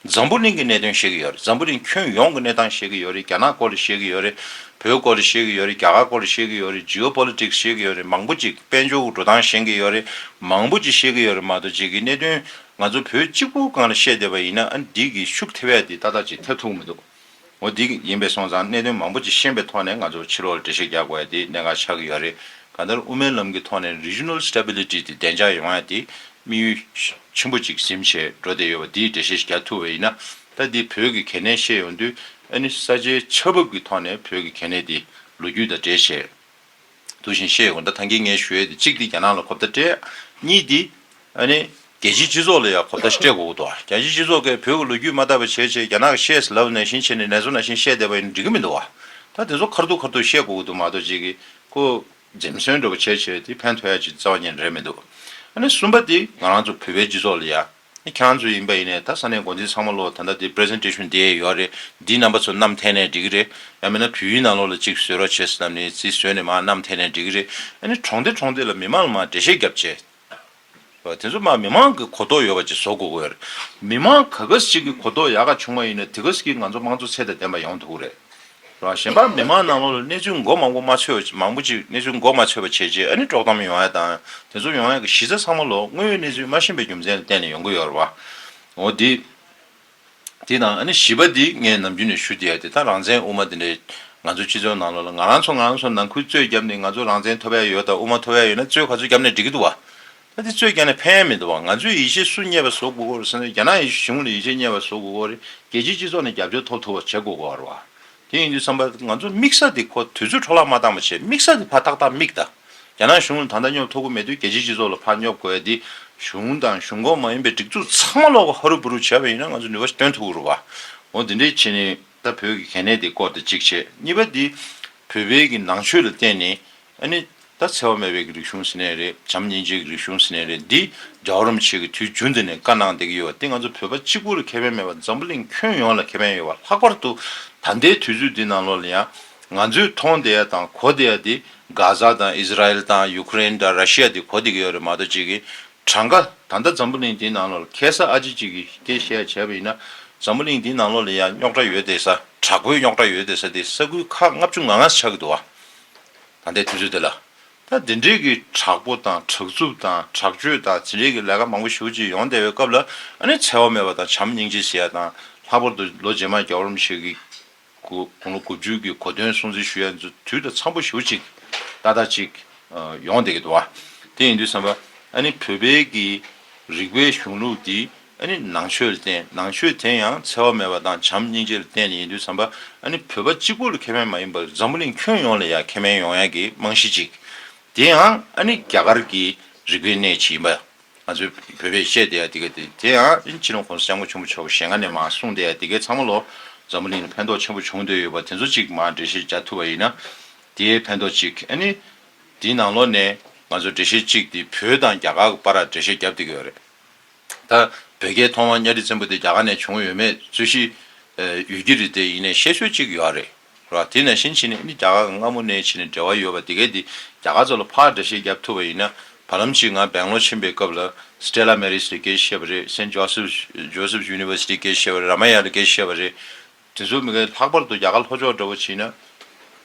འཛམ་བུ་གླིང་གི་གནད་དོན་བཤད་ཀྱི་ཡོད་རེད། འཛམ་བུ་གླིང་ཁྱོན་ཡོངས་ཀྱི་གནས་སྟངས་བཤད་ཀྱི་ཡོད་རེད། རྒྱ་ནག་སྐོར་ལ་བཤད་ཀྱི་ཡོད་རེད། བོད་སྐོར་ལ་བཤད་ཀྱི་ཡོད་རེད། རྒྱ་གར་སྐོར་ལ་བཤད་ཀྱི་ཡོད་རེད། ཇི་ཨོ་པོ་ལི་ཊིག་སི་བཤད་ཀྱི་ཡོད་རེད། མང་པོ་ཅིག་དཔལ་འབྱོར་གྱི་འགྲོ་སྟངས་བཤད་ཀྱི་ཡོད་རེད། མང་པོ་ཅིག་བཤད་ཀྱི་ཡོད་རེད་མ་གཏོགས་ཅིག་གི་གནད་དོན་ང་ཚོ་བོད་གཅིག་པུ་སྒང་ལ་བཤད་བསྡད་པ་ཡིན་ན་ཨ་ནི་འདི་གི་ཤུགས་ཐེབས་ཡ་འདི་ཏག་ཏག་ཅིག་ཐེབས་ཐུབ་ཀྱི་མི་འདུག་འོ་འདི་ཡིན་པས་སོང་ཙང་གནད་དོན་མང་པོ་ཅིག་ཤེས་པའི་ཐོག་ནས་ང་ཚོ་ཕྱི་ལོགས་ལ་འགྲེལ་བཤད་རྒྱག་དགོས་ཡ་དེ་གནད་འགག་ཆགས་ཀྱི་ཡོད་རེད། གང་ལྟར་དབུ་མའི་ལམ་གྱི་ཐོག་ནས་regional stability དེ་བདེ་འཇགས་ཡོང་ཡ་དེ་དམིགས་ཡུལ་ཆེན་པོ་ཅིག་ཟིན་བྱས་འགྲོ་བསྡད་ཡོད་པ་འདིའི་འགྲེལ་བཤད་ཞིག་རྒྱག་ཐུབ་པ་ཡིན་ན་ད་འདི་བོད་ཀྱི་གལ་གནད་བཤད་ཡོང་དུས་ཨ་ནི་ས་ཆའི་ཆགས་བབ་ཀྱི་ཐོག་ནས་བོད་ཀྱི་གལ་གནད་དེ་ལོ་རྒྱུས་དང་འབྲེལ་བྱས། དུ་ཞིང་བཤད་ཡོང་ད་ཐང་གི་ངས་ཞུ་ཡས་དེ་གཅིག་དེ་རྒྱ་ནག་ལ་གོ་བརྡ་སྤྲད། གཉིས་དེ་ཨ་ནི་རྒྱལ་སྤྱིའི་སྤྱི་ཚོགས་ལ་ཡང་གོ་བརྡ་ཞིག་སྤྲད་དགོས་ཀྱི་འདུག་རྒྱལ་སྤྱིའི་སྤྱི་ཚོགས་ཀྱིས་བོད་ཀྱི་ལོ་རྒྱུས་མ་དག་པ་བྱས་བྱས་རྒྱ་ནག་གིས་བཤད་ཟེར་ལབ་ནང་བཞིན་བྱས་ནས་ནེ་ཙོ་ནང་བཞིན་བཤད་བསྡད་པ་ཡིན་འགྲིག་གི་མི་འདུག་བ། ད་དེ་ཚོ་ཁ་ཐུག་ཁ་ཐུག་བཤད་དགོས་ཀྱི་འདུག་མ་གཏོགས་ཅིག་གི་ཁོ་ འཛེམ་ཟོན་འདྲ་པོ་བྱས་བྱས་དེ་ཕན་ཐོགས་ཡ་ཅིག་རྩ་བ་ཉིད་རེད་མི་འདུག་ཨ་ནི་གསུམ་པ་དེ་ང་རང་ཚོ་བོད་པའི་སྤྱི་ཚོགས་ལ་ཡ། ཁྱེད་རང་ཚོ་ཡིན་པ་ཡིན་ནའི་ད་ས་གནས་འགོ་འཛིན་ཚང་མ་ལོ་ད་ལྟ་དེ་པི་རེ་སེན་ཊེ་ཤན་དེ་ཡོད་རེད། འདི་རྣམ་པ་ཚོ་བསྣམས་ཐལ་ནས་འགྲིག་གི་རེད། ཡང་མིན་ན་བོད་ཡིག་ནང་ལོགས་ལ་གཅིག་བཟོས་རོགས་བྱེད་ཟེར་ནས་རྩིས་བཟོས་ནས་མར་བསྣམས་ཐལ་ནས་འགྲིག་གི་རེད། ཨ་ནི་གྲོང་སྡེ་གྲོང་སྡེ་ལ་མི་མང་ལ་མར་འགྲེལ་བཤད་རྒྱབ་བྱས། དེ་ཚོ་མར་མི་མང་གི་གོ་རྟོགས་ཡོད་པ་ཅིག་བཟོ་དགོས་ཀྱི་ཡོད་རེད། མི་མང་ག་ག་ཞིག་གི་གོ་རྟོགས་ཡག་ག་བྱུང་བ་ཡིན་ན་དེ་ག་ཞིག་གིས་ང་ཚོ་དམངས་གཙོ་ཚད་དང་ལྡན་པ་ཡོང་ཐུབ་ཀྱི་རེད། རེད་བ། གཞན་པ་མི་མང་ནང་ལོགས་ལ་གནས་ཚུལ་མགོ་མང་པོ་མ་ཚོས་པ་མང་པོ་ཅིག་གནས་ཚུལ་མགོ་མ་ཚོས་པ་བྱས་རྗེས་ཨ་ནི་དཀྲོག་གཏམ་ཡོང་ཡ་དང་དེ་ཚོ་ཡོང་ཡ་གི་གཞི་རྩ་ཚང་མ་ལོ་དངོས་ཡོད་གནས་ཚུལ་མ་ཤེས་པའི་རྒྱུ་མཚན་ལ་བརྟེན་ནས་ཡོང་གི་ཡོད་རེད་བ། འོ་དེ། དེ་དང་ཨ་ནི་བཞི་པ་འདི་ངས་ནམ་རྒྱུན་ནས་ཞུ་བསྡད་ཡ་དེ་ད་རང་བཙན་དབུ་མ་དེ་འདྲས་ང་ཚོ་སྤྱི་ཚོགས་ནང་ལོགས་ལ་ང་རང་ཚོ་ང་རང་ཚོ་ནང་ཁུལ་རྩོད་བརྒྱབ་ནས་ང་ཚོ་རང་བཙན་ཐོབ་ཡ་ཡོད་དང་དབུ་མ་ཐོབ་ཡ་ཡོད་ན་རྩོད་ག་ཚོད་བརྒྱབ་ནས་འགྲིག་གི་འདུག་བ། ད་དེ་རྩོད་བརྒྱབ་ནས་ཕན་ཡ་མི་འདུག་བ། ང་ཚོས་ཡིད་ཆེས་སུ་རྙེད་པ་བཟོ་དགོས་ཀྱི་རེད་ཟེར་ན་རྒྱ་ནག་གཞུང་ལ་ཡིད་ཆེས་རྙེད་པ་བཟོ་དགོས་ཀྱི་རེད། རྒྱལ་སྤྱིའི་སྤྱི་ཚོགས་ནས་རྒྱབ་སྐྱོར་ཐོབ་ཐུབ་པ་བྱེད་དགོས་ཀྱི་རེད་བ། དེ་ཡིན་དུས་ཙམ་པ་ང་ཚོ་དམིགས་ས་དེ་ཁོ་དུས་ཚོད་འཕྲོ་བརླག་མ་བཏང་བ་བྱས་དམིགས་ས་དེ་ཕར་ཏག་ཏག་དམིགས་ད། རྒྱ་ནག་གཞུང་ལ་ད་ལྟ་སྙོབ་ཐུབ་ཀྱི་མེད་དུས་རྒྱལ་སྤྱིའི་སྤྱི་ཚོགས་ལ་ཕར་སྙོབ་དགོས་ཡ་དེ་གཞུང་དང་གཞུང་ཁོངས་མ་ཡིན་པའི་སྒྲིག་འཛུགས་ཚང་མ་ལོག་ག་ཧ་རུ་བུ་རུ་བྱས་པ་ཡིན་ན་ང་ཚོ་ནུས་པ་སྟོན་ཐུབ་ཀྱི་རེད་བ། འོ་དེ་འདྲའི་བྱས་ནས་ད་བོད་ཀྱི་གལ་གནད་དེ་སྐོར་དེ་གཅིག་བྱས། གཉིས་པ་དེ་བོད་པའི་གི་ནང་ཆོས་ལ་བརྟེན་ནས་ཨ་ནི་ད་འཚེ་བ་མེད་པའི་གི་རིག་གཞུང་ཟེར་ནའི་རེད། བྱམས་སྙིང་རྗེའི་གི་རིག་གཞུང་ཟེར་ནའི་རེད། འདི་རྒྱལ་བ་རིན་པོ་ཆེ་གི་དུས་རྒྱུན་དུ་ནས་བཀའ་གནང་བསྡད་ཀྱི་ཡོད་པ་དེ་ང་ཚོ་བོད་པ་གཅིག་པུ་ལ་ཁེ་ཕན་མེད་པར་འཛམ་བུ་གླིང་ཁྱོན་ཡོངས་ལ་ཁེ་ཕན་ཡོད་པ། ལྷག་པར་དུ་ད་ལྟའི་དུས་ཚོད་འདི་ནང་ལོགས་ལ་ཡང་ང་ཚོས་མཐོང་བསྡད་ཡ་དང་གོ་བསྡད་ཡ་དེ་གྷ་ཟ་དང་ཨི་ཟི་ར་ཨེལ་དང་ཡུ་ཁུ་རེན་དང་ར་ཤི་ཡ་དེ་གོ་བསྡད་ཀྱི་ཡོད་རེད་མ་གཏོགས་གཅིག་གི་གྲངས་ཀ་ད་ལྟ་འཛམ་བུ་གླིང་འདིའི་ནང་ལོགས་ལ་ཁ་སང་ཨ་ཅེ་གཅིག་གིས་སྐད་བཤད་བྱས་པ་ཡིན་ན་འཛམ་བུ་གླིང་འདིའི་ནང་ལོགས་ལ་ཡང་རྙོག་དྲ་ཡོད་བསྡད་ས། དྲག་པོའི་རྙོག་དྲ་ཡོད་བསྡད་ས་དེ་ས་ཁུལ་ཁག་ལྔ་བཅུ་ང་ལྔ་ཆགས་ཀྱི་འདུག་བ། ད་ལྟའི་དུས་ཚོད་འདི་ལ། ད་འདི་འདྲའི་གི་དྲག་པོ་དང་དྲག་རྩུབ་དང་དྲག་སྤྱོད་དང་དེ་འདྲའི་གི་ལས་ཀ་མང་པོ་ཞེ་པོ་ཅིག་ཡོང་བསྡད་པའི་སྐབས་ལ་ཨ་ནི་འཚེ་བ་མེད་པ་དང་བྱམས་སྙིང་རྗེ་ཟེར་ཡ་དང་ལྷག་པར་དུ་ལོ་རྗེས་མ་རྒྱལ་བ་རིན་པོ་ཆེ་གི་དགུང་ལོ་དགུ་བཅུ་གི་གོ་སྟོན་སྲུང་བརྩི་ཞུ་ཡ་ཚོ་དུས་དང་འཚམ་པོ་ཞེ་པོ་ཅིག་ཏག་ཏག་ཅིག་ཡོང་བསྡད་ཀྱི་འདུག་བ། དེ་ཡིན་དུས་ཙམ་པ་ཨ་ནི་བོད་པའི་གི་རིག་པའི་གཞུང་ལུགས་འདི་ཨ་ནི་ནང་ཆོས་ལ་བརྟེན། ནང་ཆོས་དེ་ཡང་འཚེ་བ་མེད་པ་དང་བྱམས་སྙིང་རྗེ་ལ་བརྟེན་ནས་ཡིན་དུས་ཙམ་པ་ཨ་ནི་བོད་པ་གཅིག་པུ་ལ་ཁེ་ཕན་མ་ཡིན་པར་འཛམ་བུ་གླིང་ཁྱོན་ཡོངས་ལ་ཡང་ཁེ་ཕན་ཡོང་ཡ་གི་རྨང་གཞི་ཅིག་དེ་ཡང་ཨ་ནི་རྒྱ་གར་གྱི་རིག་པའི་གནས་ཅིག་ཡིན་པ། ང་ཚོའི་བོད་པས་བཤད་བསྡད་ཡ་དེ་ག་དེ་དེ་ཡང་ཨ་ནི་སྤྱི་ནོར་༸གོང་ས་༸སྐྱབས་མགོན་ཆེན་པོ་མཆོག་གི་ཞལ་སྔ་ནས་མར་གསུངས་བསྡད་ཡ་དེ་གའི་ཚང་མ་ལོ་འཛམ་བུ་གླིང་ལ་ཕན་ཐོགས་ཆེན་པོ་བྱུང་བསྡད་ཡོད་པ་དེ་ཚོ་ཅིག་མར་འགྲེལ་བཤད་རྒྱག་ཐུབ་པ་ཡིན་ན་དེའི་ཕན་ཐོགས་ཅིག་ཨ་ནི་དེའི་ནང་ལོགས་ནས་ང་ཚོ་འགྲེལ་བཤད་ཅིག་དེ་བོད་དང་རྒྱ་གར་གྱི་བར་འགྲེལ་བཤད་རྒྱབ་བསྡད་ཀྱི་ཡོད་རེད། ད་བོད་རྒྱལ་ཐོག་མར་གཉའ་ཁྲི་བཙན་པོ་དེ་རྒྱ་གར་ནས་བྱུང་ཡོད་མེད་རྩོད་གཞི་ཡོད་ཀྱི་རེད་དེ་ཡིན་ནའི་བཤད་སྲོལ་གཅིག་ཡོད་རེད། རེད་བ། དེ་ནང་བཞིན་བྱས་ནས་ནི་རྒྱ་གར་གྱི་སྔ་མོ་ནས་བྱས་ནས་འབྲེལ་བ་ཡོད་པ་དེ་གས་དེ་རྒྱ་གར་ཚོ་ལ་ཕར་འགྲེལ་བཤད་རྒྱབ་ཐུབ་པ་ཡིན་ན། བར་ལམ་ཅིག་ང་སྦེང་ལོར་ཕྱིན་པའི་སྐབས་ལ་སི་ཊེ་ལ་མེ་རིས་ལ་སྐད་ཆ་བཤད་པ་རེད། སེན་ཇོ་སེབ་ཇོ་སེབ་ཡུ་ནི་ཝར་སི་ཊི་སྐད་ཆ་བཤད་པ་རེད། རཱ་མ་ཡ་ལ་སྐད་ཆ་བཤད་པ་རེད། དེ་ཚོ་མི་གའི་ལྷག་པར་དུ་རྒྱ་གར་ལྷོ་ཕྱོགས་འདྲ་བོ་བྱས་ན། མཐའ་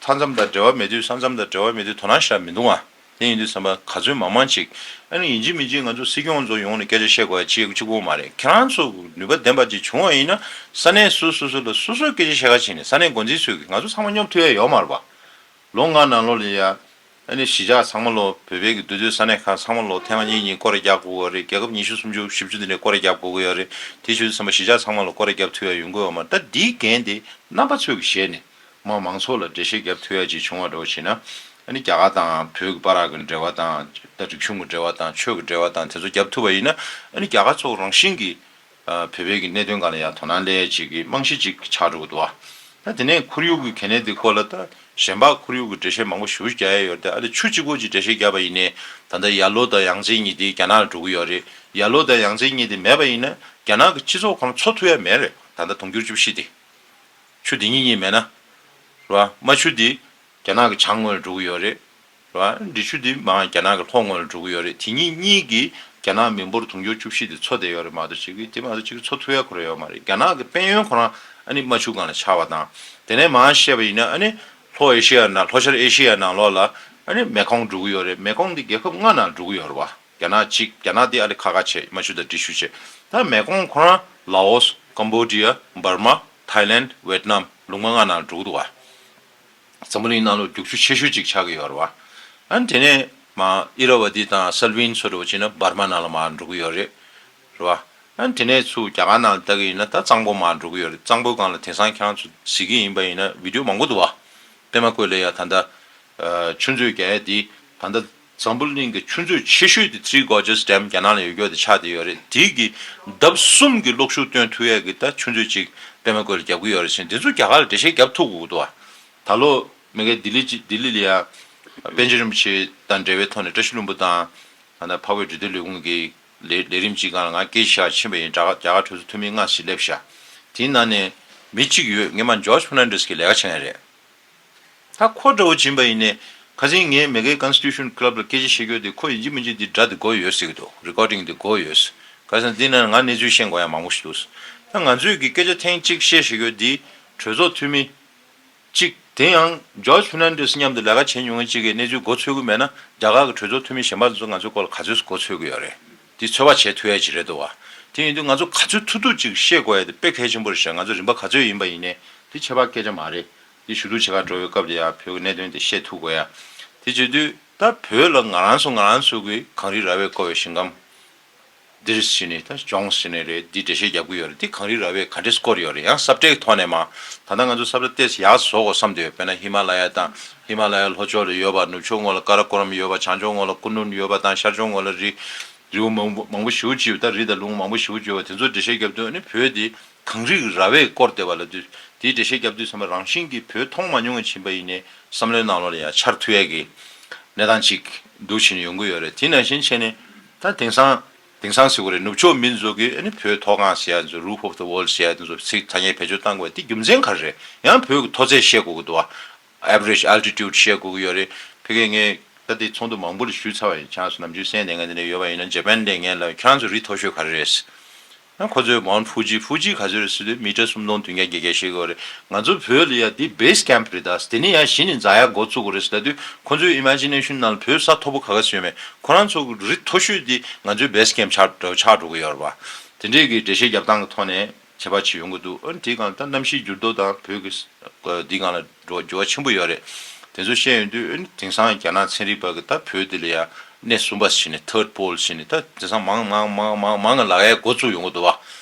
མཚམས་དང་འབྲེལ་བ་མེད་དུས་ས་མཚམས་དང་འབྲེལ་བ་མེད་དུས་དོ་སྣང་ཞེ་དྲག་མི་འདུག་ཨ། དེ་ཡིན་དུས་ཙམ་པ་ག་ཚོད་མང་མང་ཅིག་ཨ་ནི་ཡིན་གཅིག་མིན་གཅིག་ང་ཚོ་སྲིད་སྐྱོང་ཚོ་ཡོང་ནས་སྐད་ཆ་བཤད་དགོས་ཡ་ཅིག་གཅིག་པོ་མ་རེད། ཁྱེད་རང་ཚོ་ནུས་པ་ལྡན་པ་ཅིག་བྱུང་བ་ཡིན་ན་ས་གནས་སོ་སོ་སོ་ལ་སོ་སོས་སྐད་ཆ་བཤད་ག་བྱས་ནས་ས་གནས་འགོ་འཛིན་ཚོས་ཀྱིས་ང་ཚོ་ཚང་མ་སྙོབ་ཐུབ་ཡ་ཡོད་མ་རེད་པ། ལོ་ལྔ་ནང་ལོགས་ལ་ཡ། ཨ་ནི་གཞིས་ཆགས་ཚང་མ་ལོ་བོད་པའི་གི་འདུས་སྡོད་ས་གནས་ཁག་ཚང་མ་ལོ་ཐེངས་མ་གཉིས་གཉིས་སྐོར་ར་རྒྱག་དགོས་པ་རེད། རྒྱལ་ཁབ་ཉི་ཤུ་སུམ་ཅུ་བཞི་བཅུ་དེ་འདྲའི་སྐོར་ར་རྒྱབ་དགོས་ཀྱི་ཡོད་རེད། དེ་བྱེད་དུས་ཙམ་པ་གཞིས་ཆགས་ཚང་མ་ལ་སྐོར་ར་རྒྱབ་ཐུབ་ཡ་ཡོང་གི་ཡོད་མ་རེད། ད་འདིའི་འགན་དེ་རྣམ་པ་ཚོས་ཀྱིས་བཞེས་ནས་མ་མང་ཚོགས་ལ་འགྲེལ་བཤད་རྒྱབ་ཐུབ་ཡ་ཅིག་བྱུང་བ་འདྲ་བོ་བྱས་ན། ཨ་ནི་རྒྱ་གར་དང་བོད་ཀྱི་བར་གྱི་འབྲེལ་བ་དང་། ད་རིག་གཞུང་གི་འབྲེལ་བ་དང་ཆོས་ཀྱི་འབྲེལ་བ་དང་དེ་ཚོ་རྒྱབ་ཐུབ་པ་ཡིན་ན། ཨ་ནི་རྒྱ་གར་ཚོ་རང་བཞིན་གྱིས་ཨ་བོད་པའི་གི་གནད་དོན་སྒང་ལ་ཡང་དོ་སྣང་སླེབས་ཡ་ཅིག་གི་རྨང་གཞི་ཅིག་ཆགས་འགྲོ་གི་འདུག་ཨ། ད་དེ་ནས་ཁོར་ཡུག་གི་གལ་གནད་དེ་སྐོར་ལ་ད་གཞན་པ་ཁོར་ཡུག་གི་འགྲེལ་བཤད་མང་པོ་ཞེ་པོ་རྒྱག་ཡ་ཡོད་རེད་དེ། ཨ་ནི་ཆུ་གཅིག་པོ་ཅིག་འགྲེལ་བཤད་བརྒྱབ་པ་ཡིན་ནའི་ད་ལྟ་ཡར་ལོ་དང་ཡང་རྩེ་གཉིས་དེ་རྒྱ་ནག་ལ་འགྲོ་གི་ཡོད་རེད། ཡར་ལོ་དང་ཡང་རྩེ་གཉིས་དེ་མེད་པ་ཡིན་ན་རྒྱ་ནག་གི་སྤྱི་ཚོགས་ཁོ་རང་འཚོ་ཐུབ་ཡ་མེད་རེད། ད་ལྟ་དུང་ཕྱུར་བཅུ་བཞི་དེ། ཆུ་དེ་གཉིས་གཉིས་མེད་ན། རེད་བ། རྨ་ཆུ་དེ་རྒྱ་ནག་གི་བྱང་ངོས་ལ་འགྲོ་གི་ཡོད་རེད། རེད་བ། འབྲི་ཆུ་དེ་མར་རྒྱ་ནག་གི་ལྷོ་ངོས་ལ་འགྲོ་གི་ཡོད་རེད། དེ་གཉིས་གཉིས་ཀྱིས་རྒྱ་ནག་མི་འབོར་དུང་ཕྱུར་བཅུ་བཞི་དེ་འཚོ་བསྡད་ཡོད་རེད་མ་གཏོགས་ཅིག་གིས་དེ་མ་གཏོགས་ཅིག་གིས་འཚོ་ཐུབ་ཡ་ཁོ་རང་ཡོད་མ་རེད། རྒྱ་ནག་གི་དཔལ་ཡོན་ཁོ་རང་ཨ་ནི་རྨ་ཆུ་སྒང་ལ་ཆགས་པ་དང་། དེ་ནས་མར་བཤད་པ་ཡིན་ན་ཨ་ནི་ལྷོ་ཨེ་ཤི་ཡ་ནང་ལྷོ་ཤར་ཨེ་ཤི་ཡ་ནང་ལོགས་ལ་ཨ་ནི་མེ་ཀོང་འགྲོ་གི་ཡོད་རེད། མེ་ཀོང་དེ་རྒྱལ་ཁབ་ལྔ་ནང་འགྲོ་གི་ཡོད་རེད་བ། རྒྱ་ནག་གཅིག་རྒྱ་ནག་དེ་ཨ་ནི་ཁ་ཁ་བྱས་རྨ་ཆུ་དང་འབྲི་ཆུ་བྱས། ད་མེ་ཀོང་ཁོ་རང་ལ་ཨོས། ཀམ་བོ་ཌི་ཡ། འབར་མ། ཐའི་ལེན། ཝེད་ནམ། ལུང་པ་ལྔ་ནང་འགྲོ་གི་འདུག་བ། འཛམ་བུ་གླིང་ནང་ལོགས་རྒྱུག་ཆུ་ཆེ་ཤོས་གཅིག་ཆགས་ཀྱི་ཡོད་རེད་བ། ཨ་ནི་དེ་ནས་མར་ཨི་ར་བ་ཏི་དང་སལ་ཝིན་ཚོ་འདྲ་བོ་བྱས་ན་འབར་མ་ནང་ལ་མར་འགྲོ་གི་ཡོད་རེད། རེད་བ། ཨ་ནི་དེ་ནས་ཚུར་རྒྱ་གར་ནང་ལ་ལྟ་གི་ཡིན་ན་ད་གཙང་པོ་མར་འགྲོ་གི་ཡོད་རེད། གཙང་པོའི་སྒང་ལ་དེང་སང་ཁྱེད་རང་ཚོ་གཟིགས་ཀྱི་ཡིན་པ་ཡིན་ན་བི་ཌི་ཡོ་མང་པོ་འདུག་བ། པད་མ་བཀོད་ལ་ཡ་ད་ལྟ་ཆུ་མཛོད་རྒྱག་ཡ་དེ་ད་ལྟ་འཛམ་བུ་གླིང་གི་ཆུ་མཛོད་ཆེ་ཤོས་དེ་Three Gorges Dam རྒྱ་ནག་ལ་ཡོད་རྒྱུ་དེ་ཆགས་བསྡད་ཡོད་རེད། དེ་གི་ལྡབ་གསུམ་གྱི་གློག་ཤུགས་བཏོན་ཐུབ་ཡ་གི་ད་ཆུ་མཛོད་ཅིག་པད་མ་བཀོད་ལ་རྒྱབ་ཀྱི་ཡོད་རེད་ཟེར། དེ་ཚོ་རྒྱ་གར་ལ་འགྲེལ་བཤད་རྒྱབ་ཐུབ་དགོས་ཀྱི་འདུག་བ། ད་ལོ་མི་གའི་ལྡི་ལི་ཅིག་ལྡི་ལི་ལ་ཡ་ པཎ་ཆེན་རིན་པོ་ཆེ་དང་འབྲེལ་བའི་ཐོག་ནས་བཀྲ་ཤིས་ལྷུན་པོ་དང་ད་ལྟ་འཕགས་པའི་འབྲུག་སྡེ་ལས་ཁུངས་ཀྱི་ལས་ལས་རིམ་གཅིག་སྒང་ལ་ང་སྐད་ཆ་བཤད་ཕྱིན་པ་ཡིན། རྒྱ་གར་རྒྱ་གར་གྲོས་ཚོགས་འཐུས་མི་ལྔ་ཞིག་སླེབས་ཤག་དེའི་ནང་ནས་མི་གཅིག་ཡོད། ངས་མ་ཇོརྗ་ཕར་ནན་ཌེས་ཀྱི་ལས་ཀ་བྱེད་མཁན་རེད། ད་ཁོ་འདྲ་བོ་བྱིན་པ་ཡིན་ནས་ཁ་སང་ངས་མེ་ཀེ་ཀོན་སི་ཊི་ཊུ་ཤན་ཀི་ལབ་ལ་སྐད་ཆ་བཤད་རྒྱུ་དེ་ཁོ་ཡིན་གཅིག་མིན་གཅིག་འདི་སྒྲ་དེ་གོ་ཡོད་ཟེར་གི་འདུག་རི་ཀོར་ཌིང་དེ་གོ་ཡོད། ཁ་སང་འདི་ནང་ང་གནས་ཚུལ་ཤེས་དགོས་ཡ་མང་པོ་ཞིག་འདུག་ད་ང་ཚོས་ཀྱི་སྐད་ཆ་ཐེངས་གཅིག་བཤད་བཤད་རྒྱུ་འདི་གྲོས་ཚོགས་འཐུས་མི་གཅིག་དེ་ཡང་ཇོརྗ་ཕར་ནན་ཌེས་མཉམ་དུ་ལས་ཀ་བྱེད་མྱོང་མཁན་གཅིག་གིས་གནས་ཚུལ་མགོ་ཚོད་ཀྱི་མེད་ན། རྒྱ་གར་གྱི་གྲོས་ཚོགས་འཐུས་མི་གཞན་པ་ཚོ་ང་ཚོའི་སྐོར་ལ་ག་ཚོད་མགོ་ཚོད་ཀྱི་ཡོད་རེད། དེ་ཚོད་དཔག་བྱེད་ཐུབ་ཡ་ཅིག་རེད་འདུག་བ། དེ་ཡིན་དུས་ང་ཚོ་ག་ཚོད་ཐུབ་ཐུབ་ཅིག་བཤད་དགོས་ཡ་དེ་དཔེ་གལ་ཆེན་པོ་རེད་ཤག་ང་ཚོ་རིམ་པ་ག་ཚོད་ཡིན་པ་ཡིན་ནའི་དེ་ཁྱད་པར་སྐད་ཆ་མ་རེད། དེ་ཞུ་གཏུག་བྱེད་གར་འགྲོ་བའི་སྐབས་དེ་ཡང་བོད་ཀྱི་གནད་དོན་དེ་བཤད་ཐུབ་དགོས་ཡ། དེ་བྱེད་དུས་ད་བོད་ལ་ང་རང་ཚོ་ང་རང་ཚོ་གི་གངས་རི་ར་བས་བསྐོར་བའི་ཞིང་ཁམས་འདིར་ཕྱིན་ནས་ད་ལྗོངས་ཕྱིན་ནས་རེད། འདི་འགྲེལ་བཤད་རྒྱབ་ཀྱི་ཡོད་རེད། འདི་གངས་རི་ར་བས་ག་འདྲས་བསྐོར་ཡོད་རེད། ཡང་ས་བཀྲའི་ཐོག་ནས་མ་ད་ལྟ་ང་ཚོ་ས་བཀྲ་ཏོག་ཙམ་ཡག་བཟོ་དགོས་བསམ་བསྡད་ཡོད། དཔེར་ན་ཧི་མ་ལ་ཡ་དང་ཧི་མ་ལ་ཡ་ལྷོ་ཕྱོགས་ལ་ཡོད་པ། ནུབ་ཕྱོགས་ངོས་ལ་ཀ་ར་ཀོ་རམ་ཡོད་པ། བྱང་ཕྱོགས་ངོས་ལ་ཀུ་ནུ་ཡོད་པ་དང་། ཤར་ཕྱོགས་ངོས་ལ་རི་རི་བོ་མང་པོ་མང་པོ་ཞེ་པོ་ཅིག་ཡོད། ད་རི་དང་ལུང་མང་པོ་ཞེ་པོ་ཅིག་ཡོད་པ། དེ་ཚོ་འགྲེལ་བཤད་རྒྱབ་དུས་ཨ་ནི་བོད་འདི་གངས་རི་ར་བས་བསྐོར་བསྡད་པ་ལབ་དུས། དེའི་འགྲེལ་བཤད་རྒྱབ་དུས་ཚང་མ་རང་བཞིན་གྱིས་བོད་མཐོང་མ་མྱོང་བ་ཕྱིན་པ་ཡིན་ནའི་བསམ་བློའི་ནང་ལོགས་ལ་ཡང་འཆར་ཐུབ་ཡས་ཀྱི་གནས་སྟངས་ཅིག་འདུག་བྱས་ནས་ཡོང་གི་ཡོད་རེད། དེ་ནང་བཞིན་བྱས་ནས་ད་དེང་སང་དེང་སང་ཟེར་དགོས་རེད། ནུབ་ཕྱོགས་མི་ཚོ་གིས་ཨ་ནི་བོད་མཐོ་སྒང་ཟེར་ཡ་ཚོ། Roof of the World ཟེར་ཡ་ཚོ་ཚིག་ཐ་སྙད་བེད་སྤྱོད་བཏང་དགོས་དེ་རྒྱུ་མཚན་ག་རེ་རེད། ཡང་བོད་ཀྱི་མཐོ་ཚད་བཤད་དགོས་ཀྱི་འདུག་བ། Average altitude བཤད་དགོས་ཀྱི་ཡོད་རེད། ཕ་གིར་ངས་ད་ལྟའི་ཚོགས་འདུ་མང་པོ་ལ་ཞུས་ཚར་བ་ཡིན། ཁྱེད་རང་ཚོ་ནམ་རྒྱུན་གསན་བསྡད་མཁན་དེ་འདྲ་ཡོད་པ་ཡིན་ན། ཇ་པན་ལ་ངས་ལབ། ཁྱེད་རང་ཚོ་རི་མཐོ་ཤོས་ག་རེ་རེད་ཟེར། ཡང་ཁོ་ཚོས་Mount Fuji། ཧྥུ་ཇི་ག་ཚོད་རེད་ཟེར་དུས་མི་ཊར་སུམ་སྟོང་བདུན་བརྒྱ་བརྒྱད་བརྒྱ་བཤད་ཀྱི་ཡོད་རེད། ང་ཚོ་བོད་ལ་ཡ་འདི་base camp རེད་ད། དེ་ནས་ཡང་གཞི་ནས་འཛེག་ཡ་འགོ་བཙུགས་དགོས་རེད་ཟེར་ལབ་དུས། ཁོ་ཚོའི་imagination ནང་ལ་བོད་ས་མཐོ་པོ་ག་ག་ཚོད་ཡོད་མེད། ཁོ་རང་ཚོ་གི་རི་མཐོ་ཤོས་འདི་ང་ཚོའི་base camp ཆགས་འགྲོ་ཆགས་འགྲོ་གི་ཡོད་རེད་པ། དེ་འདྲས་ཀྱི་འགྲེལ་བཤད་རྒྱབ་སྟངས་ཀྱི་ཐོག་ནས་ཁྱད་པར་ཅིག་ཡོང་གི་འདུག་ཨ་ནི་དེའི་སྒང་ལ་ད་གནམ་གཤིས་འགྱུར་ལྡོག་དང་བོད་ཀྱི་འདིའི་སྒང་ལ་འགྲོ་འགྱུར་བ་ཆེན་པོ་ཡོད་རེད། དེ་ཚོ་བཤད་ཡོང་དུས་ཨ་ནི་དེང་སང་རྒྱ་ནག་ཚན་རིག་པ་གིས་ད་བོད་འདི་ལ་ཡ་གནས་གསུམ་པ་ཟེར་ནས་third pole ཟེར་ནས་ད་དེང་སང་མང་མང་མང་མང་མང་ལ་ལབ་ཡ་འགོ་བཙུགས་ཡོང་གི་འདུག་བ།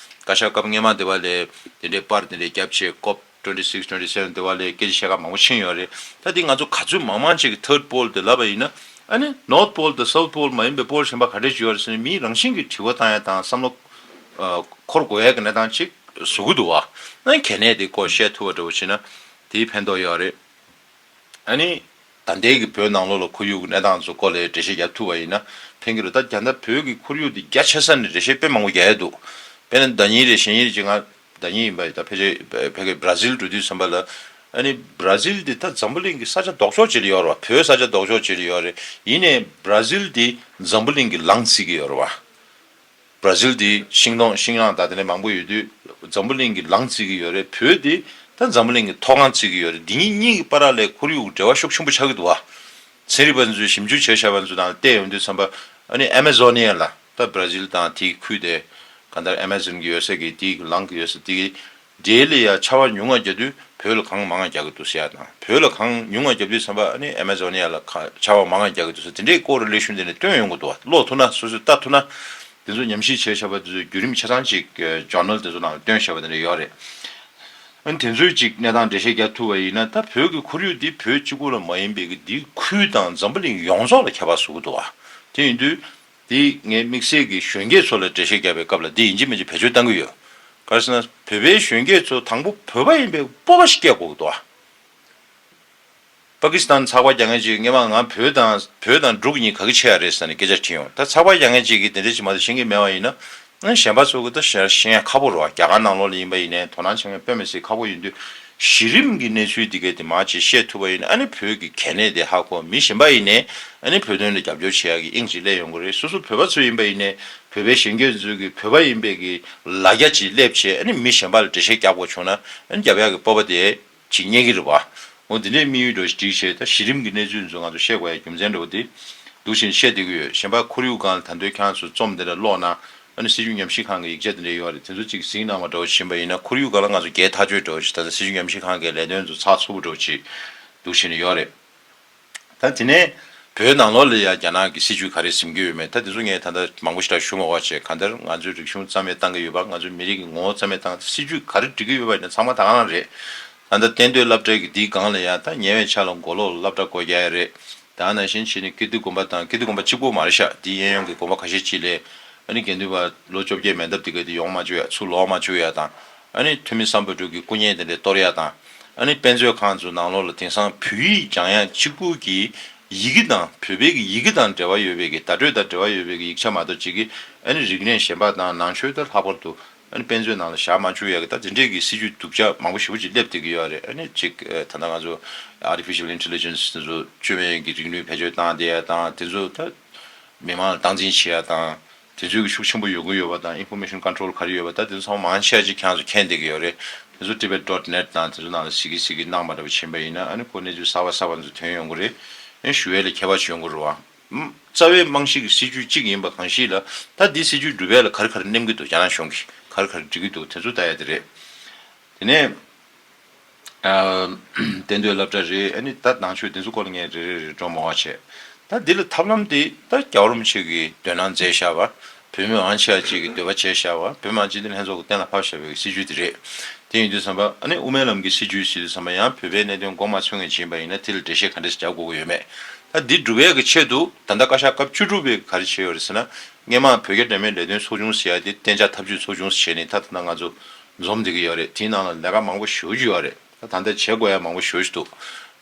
བཀའ་ཤག་སྐབས་སྔོན་མ་དེ་བ་ལས་དེ་འདྲའི་པར་དེ་འདྲའི་རྒྱབ་བྱས། COP twenty six, twenty seven དེ་བ་ལས་སྐད་ཆ་བཤད་ག་མང་པོ་ཕྱིན་ཡོད་རེད། ད་དེ་ང་ཚོ་ག་ཚོད་མང་མང་ཅིག་གིས་third pole དེ་ལབ་པ་ཡིན་ན། ཨ་ནི་North Pole དང་South Pole མ་ཡིན་པའི་pole གཞན་པ་ག་འདྲས་ཅིག་ཡོད་རེད་ཟེར་ནས་མིའི་རང་བཞིན་གྱིས་དྲི་བ་བཏང་ཡ་དང་བསམ་བློ་ཨ་འཁོར་དགོས་ཡ་གི་གནས་སྟངས་ཅིག་བཟོ་གི་འདུག་བ། ཨ་ནི་གལ་གནད་དེ་སྐོར་བཤད་ཐུབ་པ་འདྲ་བོ་བྱས་ན་དེའི་ཕན་ཐོགས་ཡོད་རེད། ཨ་ནི་ད་ལྟའི་གི་བོད་ནང་ལོགས་ལ་ཁོར་ཡུག་གི་གནས་སྟངས་ཚོ་སྐོར་ལ་འགྲེལ་བཤད་རྒྱབ་ཐུབ་པ་ཡིན་ན་ཕན་གི་རེད། ད་རྒྱ་ནག་བོད་ཀྱི་ཁོར་ཡུག་འདི་རྒྱ་ཆེ་ས་ནས་འགྲེལ་བཤད་དཔེ་མང་པོ་རྒྱག་ཡ་འདུག་དཔེར་ན་ཟླ་ཉིན་རེད། གཞེས་ཉིན་རེད་ཅིག་ང་ཟླ་ཉིན་ཡིན་པ་ཡིན། ད་ཕལ་ཆེར་ཕ་གི་བྷ་ར་ཟིལ་འགྲོ་དུས་ཙམ་པ་ལ། ཨ་ནི་བྷ་ར་ཟིལ་འདི་ད་འཛམ་བུ་གླིང་གི་ས་ཆ་ལྡོག་ཕྱོགས་ཅིག་ལ་ཡོད་རེད་བ། བོད་ས་ཆ་ལྡོག་ཕྱོགས་ཅིག་ལ་ཡོད་རེད། ཡིན་ནའི་བྷ་ར་ཟིལ་འདི་འཛམ་བུ་གླིང་གི་ལང་བརྩི་གི་ཡོད་རེད་བ། བྷ་ར་ཟིལ་འདི་ཤིང་སྡོང་ཤིང་ནགས་དང་དེ་འདྲ་མང་པོ་ཡོད་དུས་འཛམ་བུ་གླིང་གི་ལང་བརྩི་གི་ཡོད་རེད། བོད་འདི་ད་འཛམ་བུ་གླིང་གི་མཐོ་སྒང་བརྩི་གི་ཡོད་རེད། འདི་གཉིས་གཉིས་ཀྱི་བར་ལ་ཁོར་ཡུག་འབྲེལ་བ་ཤུགས་ཆེན་པོ་ཆགས་ཀྱི་འདུག་བ། ཚན་རིག་པ་ཚོས་ཞིབ་འཇུག་བྱས་བཞག་པ་ཚོ་དང་བལྟས་ཡོང་དུས་ཙམ་པ། ཨ་ནི་ཨ་མ་ཟོ་ནི་ཡ་ལ་ད་བྷ་ར་ཟིལ་དང་དེའི་ཁུལ་དེ་གང་ལྟར་ཨ་མ་ཟོན་གྱི་ཡོད་ས་གི་དེའི་ལང་གི་ཡོད་ས་དེ་གི་འདི་ལ་ཡ་ཆར་པ་ཉུང་ང་རྒྱག་དུས་བོད་ལ་གངས་མང་ང་རྒྱག་གི་འདུག་ཟེར་ཡ་དང་། བོད་ལ་གངས་ཉུང་ང་རྒྱག་དུས་ཙམ་པ་ཨ་ནི་ཨ་མ་ཟོ་ནི་ཡ་ལ་ག་ཆར་པ་མང་ང་རྒྱག་གི་འདུག་ཟེར། དེ་འདྲའི་སྐོར་ལ་གླེང་གཞི་དེ་འདྲ་བཏོན་ཡོང་གི་འདུག་བ། ཀློག་ཐུབ་ན་སོ་སོས་ལྟ་ཐུབ་ན། དེ་ཚོ་ཉམས་ཞིབ་བྱས་བཞག་པ་དེ་ཚོ་བརྒྱུད་རིམ་ཆ་ཚང་ཅིག་ཇོར་ནལ་དེ་ཚོ་ནང་ལ་བཏོན་བཞག་པ་དེ་འདྲ་ཡོད་རེད། ཨ་ནི་དེ་ཚོའི་ཅིག་གནས་སྟངས་འགྲེལ་བཤད་རྒྱབ་ཐུབ་པ་ཡིན་ན། ད་བོད་ཀྱི་ཁོར་ཡུག་འདི་བོད་གཅིག་པུ་ལ་མ་ཡིན་པའི་གི་འདི་ཁུལ་དང་འཛམ་བུ་གླིང་ཡོངས་རྫོགས་ལ་ཁྱད་པར་བཟོ་གི་འདུག་བ། དེ་ཡིན་དུས་འདི་ངས་དམིགས་བསལ་གྱི་གཞོན་སྐྱེས་ཚོ་ལ་འགྲེལ་བཤད་རྒྱབ་པའི་སྐབས་ལ་འདི་ཡིན་གཅིག་མིན་གཅིག་བེད་སྤྱོད་གཏང་གི་ཡོད། ག་རེ་ཟེར་ན་བོད་པའི་གཞོན་སྐྱེས་ཚོ་དང་པོ་བོད་པ་ཡིན་པའི་སྤོབས་པ་ཞིག་སྐྱེ་དགོས་ཀྱི་འདུག་བ། པ་ཀི་སི་ཐན་ཚགས་པར་རྒྱག་མཁན་ཅིག་སྔོན་མ་ང་བོད་དང་བོད་དང་འབྲུག་གཉིས་ག་གི་ཆེ་ཡ་རེད་ཟེར་ནས་སྐད་ཆ་དྲིས་ཡོང་། ད་ཚགས་པར་རྒྱག་མཁན་ཅིག་གིས་དེ་འདྲ་ཅིག་མ་གཏོགས་ཤེས་ཀྱི་མེད་པ་ཡིན་ན། ཨ་གཞན་པ་ཚོ་གི་ད་ཤེས་ཤེས་ཡ་ཁག་པོ་རེད་བ། རྒྱ་གར་ནང་ལོགས་ལ་ཡིན་པ་ཡིན་ནའི་དོ་སྣང་བྱེད་མཁན་དཔེ་མི་སྲིད་ཁག་པོ་ཡིན་དུས། གཞི་རིམ་གྱི་གནས་ཚུལ་འདི་གས་དེ་མར་ཅིག་བཤད་ཐུབ་པ་ཡིན་ན། ཨ་ནི་བོད་ཀྱི་གལ་གནད་དེ་ཧ་གོ། མི་གཞན་པ་ཡིན་ནའི་ཨ་ནི་བོད་དོན་ལ་རྒྱབ་སྐྱོར་བྱེད་ཡ་གི་དབྱིངས་ཅིག་སླེབས་ཡོང་གི་རེད། སོ་སོ་བོད་པ་ཚོ་ཡིན་པ་ཡིན་ནའི་བོད་པའི་གཞོན་སྐྱེས་ཚོ་གི་བོད་པ་ཡིན་པའི་གི་ལ་རྒྱ་ཅིག་སླེབས་བྱས། ཨ་ནི་མི་གཞན་པ་ལ་འགྲེལ་བཤད་རྒྱག་དགོས་བྱུང་ན་ཨ་ནི་རྒྱབ་ཡ་གི་སྤོབས་པ་དེ་ཅིག་རྙེད་ཀྱི་རེད་བ། འོ་དེ་འདྲའི་དམིགས་ཡུལ་འདྲ་བོ་ཞིག་བསྒྲིགས་བྱས། ད་གཞི་རིམ་གྱི་གནས་ཚུལ་ཚོ་ང་ཚོ་བཤད་དགོས་ཡ་རྒྱུ་མཚན་འདྲ་བོ་དེ་འདུག་བཞིན་བཤད་བསྡད་ཀྱི་ཡོད། གཞན་པ་ཁོར་ཡུག་སྒང་ལ་ད་དུང་ཁྱེད་རང་ཚོ་རྩོམ་དེ་འདྲ་ཀློག་ན། ཨ་ནི་སྲིད་བྱུས་ཉམས་ཞིབ་ཁང་གི་ཡིག་ཆ་དེ་འདྲ་ཡོད་རེད། དེ་ཚོ་ཅིག་གཟིགས་གནང་བ་འདྲ་བོ་ཞིག་ཡིན་པ་ཡིན་ན། ཁོར་ཡུག་སྒང་ལ་ང་ཚོ་རྒྱལ་ཐག་ཆོད་འདྲ་བོ་ཞིག་ད་ལྟ་སྲིད་བྱུས་ཉམས་ཞིབ་ཁང་གི་ལས་དོན་ཚོ་ཚགས་ཚུད་པོ་འདྲ་བོ་ཅིག་འདུག་བཞིན་ཡོད་རེད། ད་དེ་ནས་བོད་ནང་ལོགས་ལ་ཡ་རྒྱ་ནག་གི་སྲིད་བྱུས་ག་རེ་འཛིན་གྱི་ཡོད་མེད། ད་དེ་ཚོ་ངས་ད་ལྟ་མང་པོ་ཞིག་ལ་ཞུ་མ་དགོས་བྱས། གང་ལྟར་ང་ཚོའི་རིག་གཞུང་རྩ་མེད་བཏང་གི་ཡོད་པ། ང་ཚོའི་མི་རིགས་ཀྱི་ངོ་བོ་རྩ་མེད་བཏང་། སྲིད་བྱུས་ག་རེ་སྒྲིག་གི་ཡོད་པ་ཡིན་ན་ཚང་མ་ད་ག་རང་རེད། ད་ལྟ་གཏན་སྡོད་སློབ་གྲྭའི་གི་འདིའི་སྒང་ལ་ཡ་ད་ཉེ་བའི་ཆར་ལ་མགོ་ལོག་ལ་སློབ་གྲྭ་སྒོ་རྒྱག་ཡ་རེད། ད་ནང་བཞིན་བྱས་ནས་ཀིརྟི་དགོན་པ་དང་། ཀིརྟི་དགོན་པ་གཅིག་པོ་མ་རེད་ཤག་འདི་གཡས་གཡོན་གྱི་དགོན་པ་ཁ་ཤས་ཅིག་ལ་ཨ་ནི་དགེ་འདུན་པ་ལོ་བཅོ་བརྒྱད་མན་འདབ་དེ་ག་དེ་ཡོང་མ་བཅུག་ཡ། ཚུར་ལོག་མ་བཅུག་ཡ་དང་། ཨ་ནི་ཐོན་མི་སམ་བྷོ་ཊ་གི་སྐུ་བརྙན་དེ་འདྲ་གཏོར་ཡ་དང་། ཨ་ནི་དཔེ་མཛོད་ཁང་ཚོའི་ནང་ལོགས་ལ་དེང་སང་བོད་ཡིག་སྦྱང་ཡ་གཅིག་པུ་གི་ ཡི་གེ་དང་བོད་པའི་གི་ཡི་གེ་དང་འབྲེལ་བ་ཡོད་པའི་གི་བརྡ་སྤྲོད་དང་འབྲེལ་བ་ཡོད་པའི་གི་ཡིག་ཆ་མ་གཏོགས་ཅིག་གི་ཨ་ནི་རིག་གནས་གཞན་པ་དང་ནང་ཆོས་ད་ལྷག་པར་དུ་ཨ་ནི་དཔེ་མཛོད་ནང་ལ་བཞག་མ་བཅུག་ཡ་གི་ད་དེ་འདྲས་ཀྱི་སྲིད་ཇུས་སྡུག་ཅག་མང་པོ་ཞེ་པོ་ཅིག་སླེབས་བསྡད་ཀྱི་ཡོད་རེད། ཨ་ནི་ཅིག་ད་ལྟ་ང་ཚོ་artificial intelligence དེ་ཚོ་བཅོས་མའི་གི་རིག་ནུས་བེད་སྤྱོད་བཏང་བསྡད་ཡ་དང་དེ་ཚོ་ད་མི་མང་ལ་སྟངས་འཛིན་བྱེད་ཡ་དང་། དེ་ཚོའི་གི་ཤུགས་ཆེན་པོ་ཡོང་གི་ཡོད་པ་དང་Information Control ག་རེ་ཡོད་པ་ད་དེ་ཚོ་ཚང་མ་མང་ཆེ་བ་ཅིག་ཁྱེད་རང་ཚོ་མཁྱེན་བསྡད་ཀྱི་ཡོད་རེད། དེ་ཚོ་tibet dot net དང་དེ་ཚོ་ནང་ལ་གཟིགས་གི་གཟིགས་གི་གནང་པ་འདྲ་པོ་བྱིན་པ་ཡིན་ན་ཨ་ནི་ཁོ་གནས་ཚུལ་གསར་པ་གསར་པ་ཚོ་ཐོན་ཡོང་གི་རེད། ཨ་ནི་ཞུ་ཡས་ལ་ཁྱད་པར་ཅིག་ཡོང་གི་རེད་བ། ཨམ། རྩ་བའི་རྨང་གཞི་གི་སྲིད་ཇུས་གཅིག་ཡིན་པ་གང་ཞིག་ལ་ད་འདི་སྲིད་ཇུས་འགྲུབ་ཡས་ལ་ག་རེ་ག་རེ་གནོན་གི་འདུག་རྒྱ་ནག་གཞུང་གིས་ག་རེ་ག་རེ་སྒྲིག་གི་འདུག་དེ་ཚོ་ལྟ་ཡས་དེ་རེད། དེ་ནས། ཨ། གཏན་སྡོད་སློབ་གྲྭ་རེད། ཨ་ནི་ད་ནང་ཆོས་དེ་ཚོ་སྐོར་ལ་ངས་རེ་རེ་རེ་འགྲོ་མང་བ་བྱས། ད་འདི་ལ་ཐབས་ལམ་དེ་ད་རྒྱལ་བ་རིན་པོ་ཆེ་གིས་འདོད་སྣང་མཛད་བཞག་པ། བོད་མི་མང་ཆེ་བ་ཅིག་གིས་འདོད་པ་བྱས་བཞག་པ། བོད་མི་མང་སྤྱི་འཐུས་ལྷན་ཚོགས་ཀྱིས་གཏན་ལ་ཕབ་བཞག་པའི་སྲིད་ཇུས་དེ་རེད། དེ་ཡིན་དུས་ཙམ་པ་ཨ་ནི་དབུ་མའི་ལམ་གྱི་སྲིད་ཇུས་ཟེར་དུས་ཙམ་པ་ཡང་བོད་པའི་གནད་དོན་མགོ་མ་ཚོས་མཁན་ཅིག་ཡིན་པ་ཡིན་ན་དེ་ལ་འགྲེལ་བཤད་ག་འདྲས་རྒྱག་དགོས་ཀྱི་ཡོད་མེད། ད་འདི་སྒྲུབ་ཡས་ཀྱི་ཆེད་དུ་ད་ལྟ་བཀའ་ཤག་སྐབས་བཅུ་དྲུག་པས་ག་རེ་བྱས་ཡོད་རེད་ཟེར་ན། སྔས་མ་བོད་རྒྱ་འབྲེལ་མོལ་ལས་དོན་ཚོགས་ཆུང་ཟེར་ཡ་དེ་གཏན་འཇགས་ཐབས་ཇུས་ཚོགས་ཆུང་ཟེར་བྱས་ནས་ད་ད་ལྟ་ང་ཚོ་འཛོམས་བསྡད་ཀྱི་ཡོད་རེད། དེའི་ནང་ལ་ལས་ཀ་མང་པོ་ཞེ་པོ་ཅིག་ཡོད་རེད། ད་ད་ལྟ་བྱེད་དགོས་ཡ་མང་པོ་ཞེ་པོ་ཅིག་འདུག་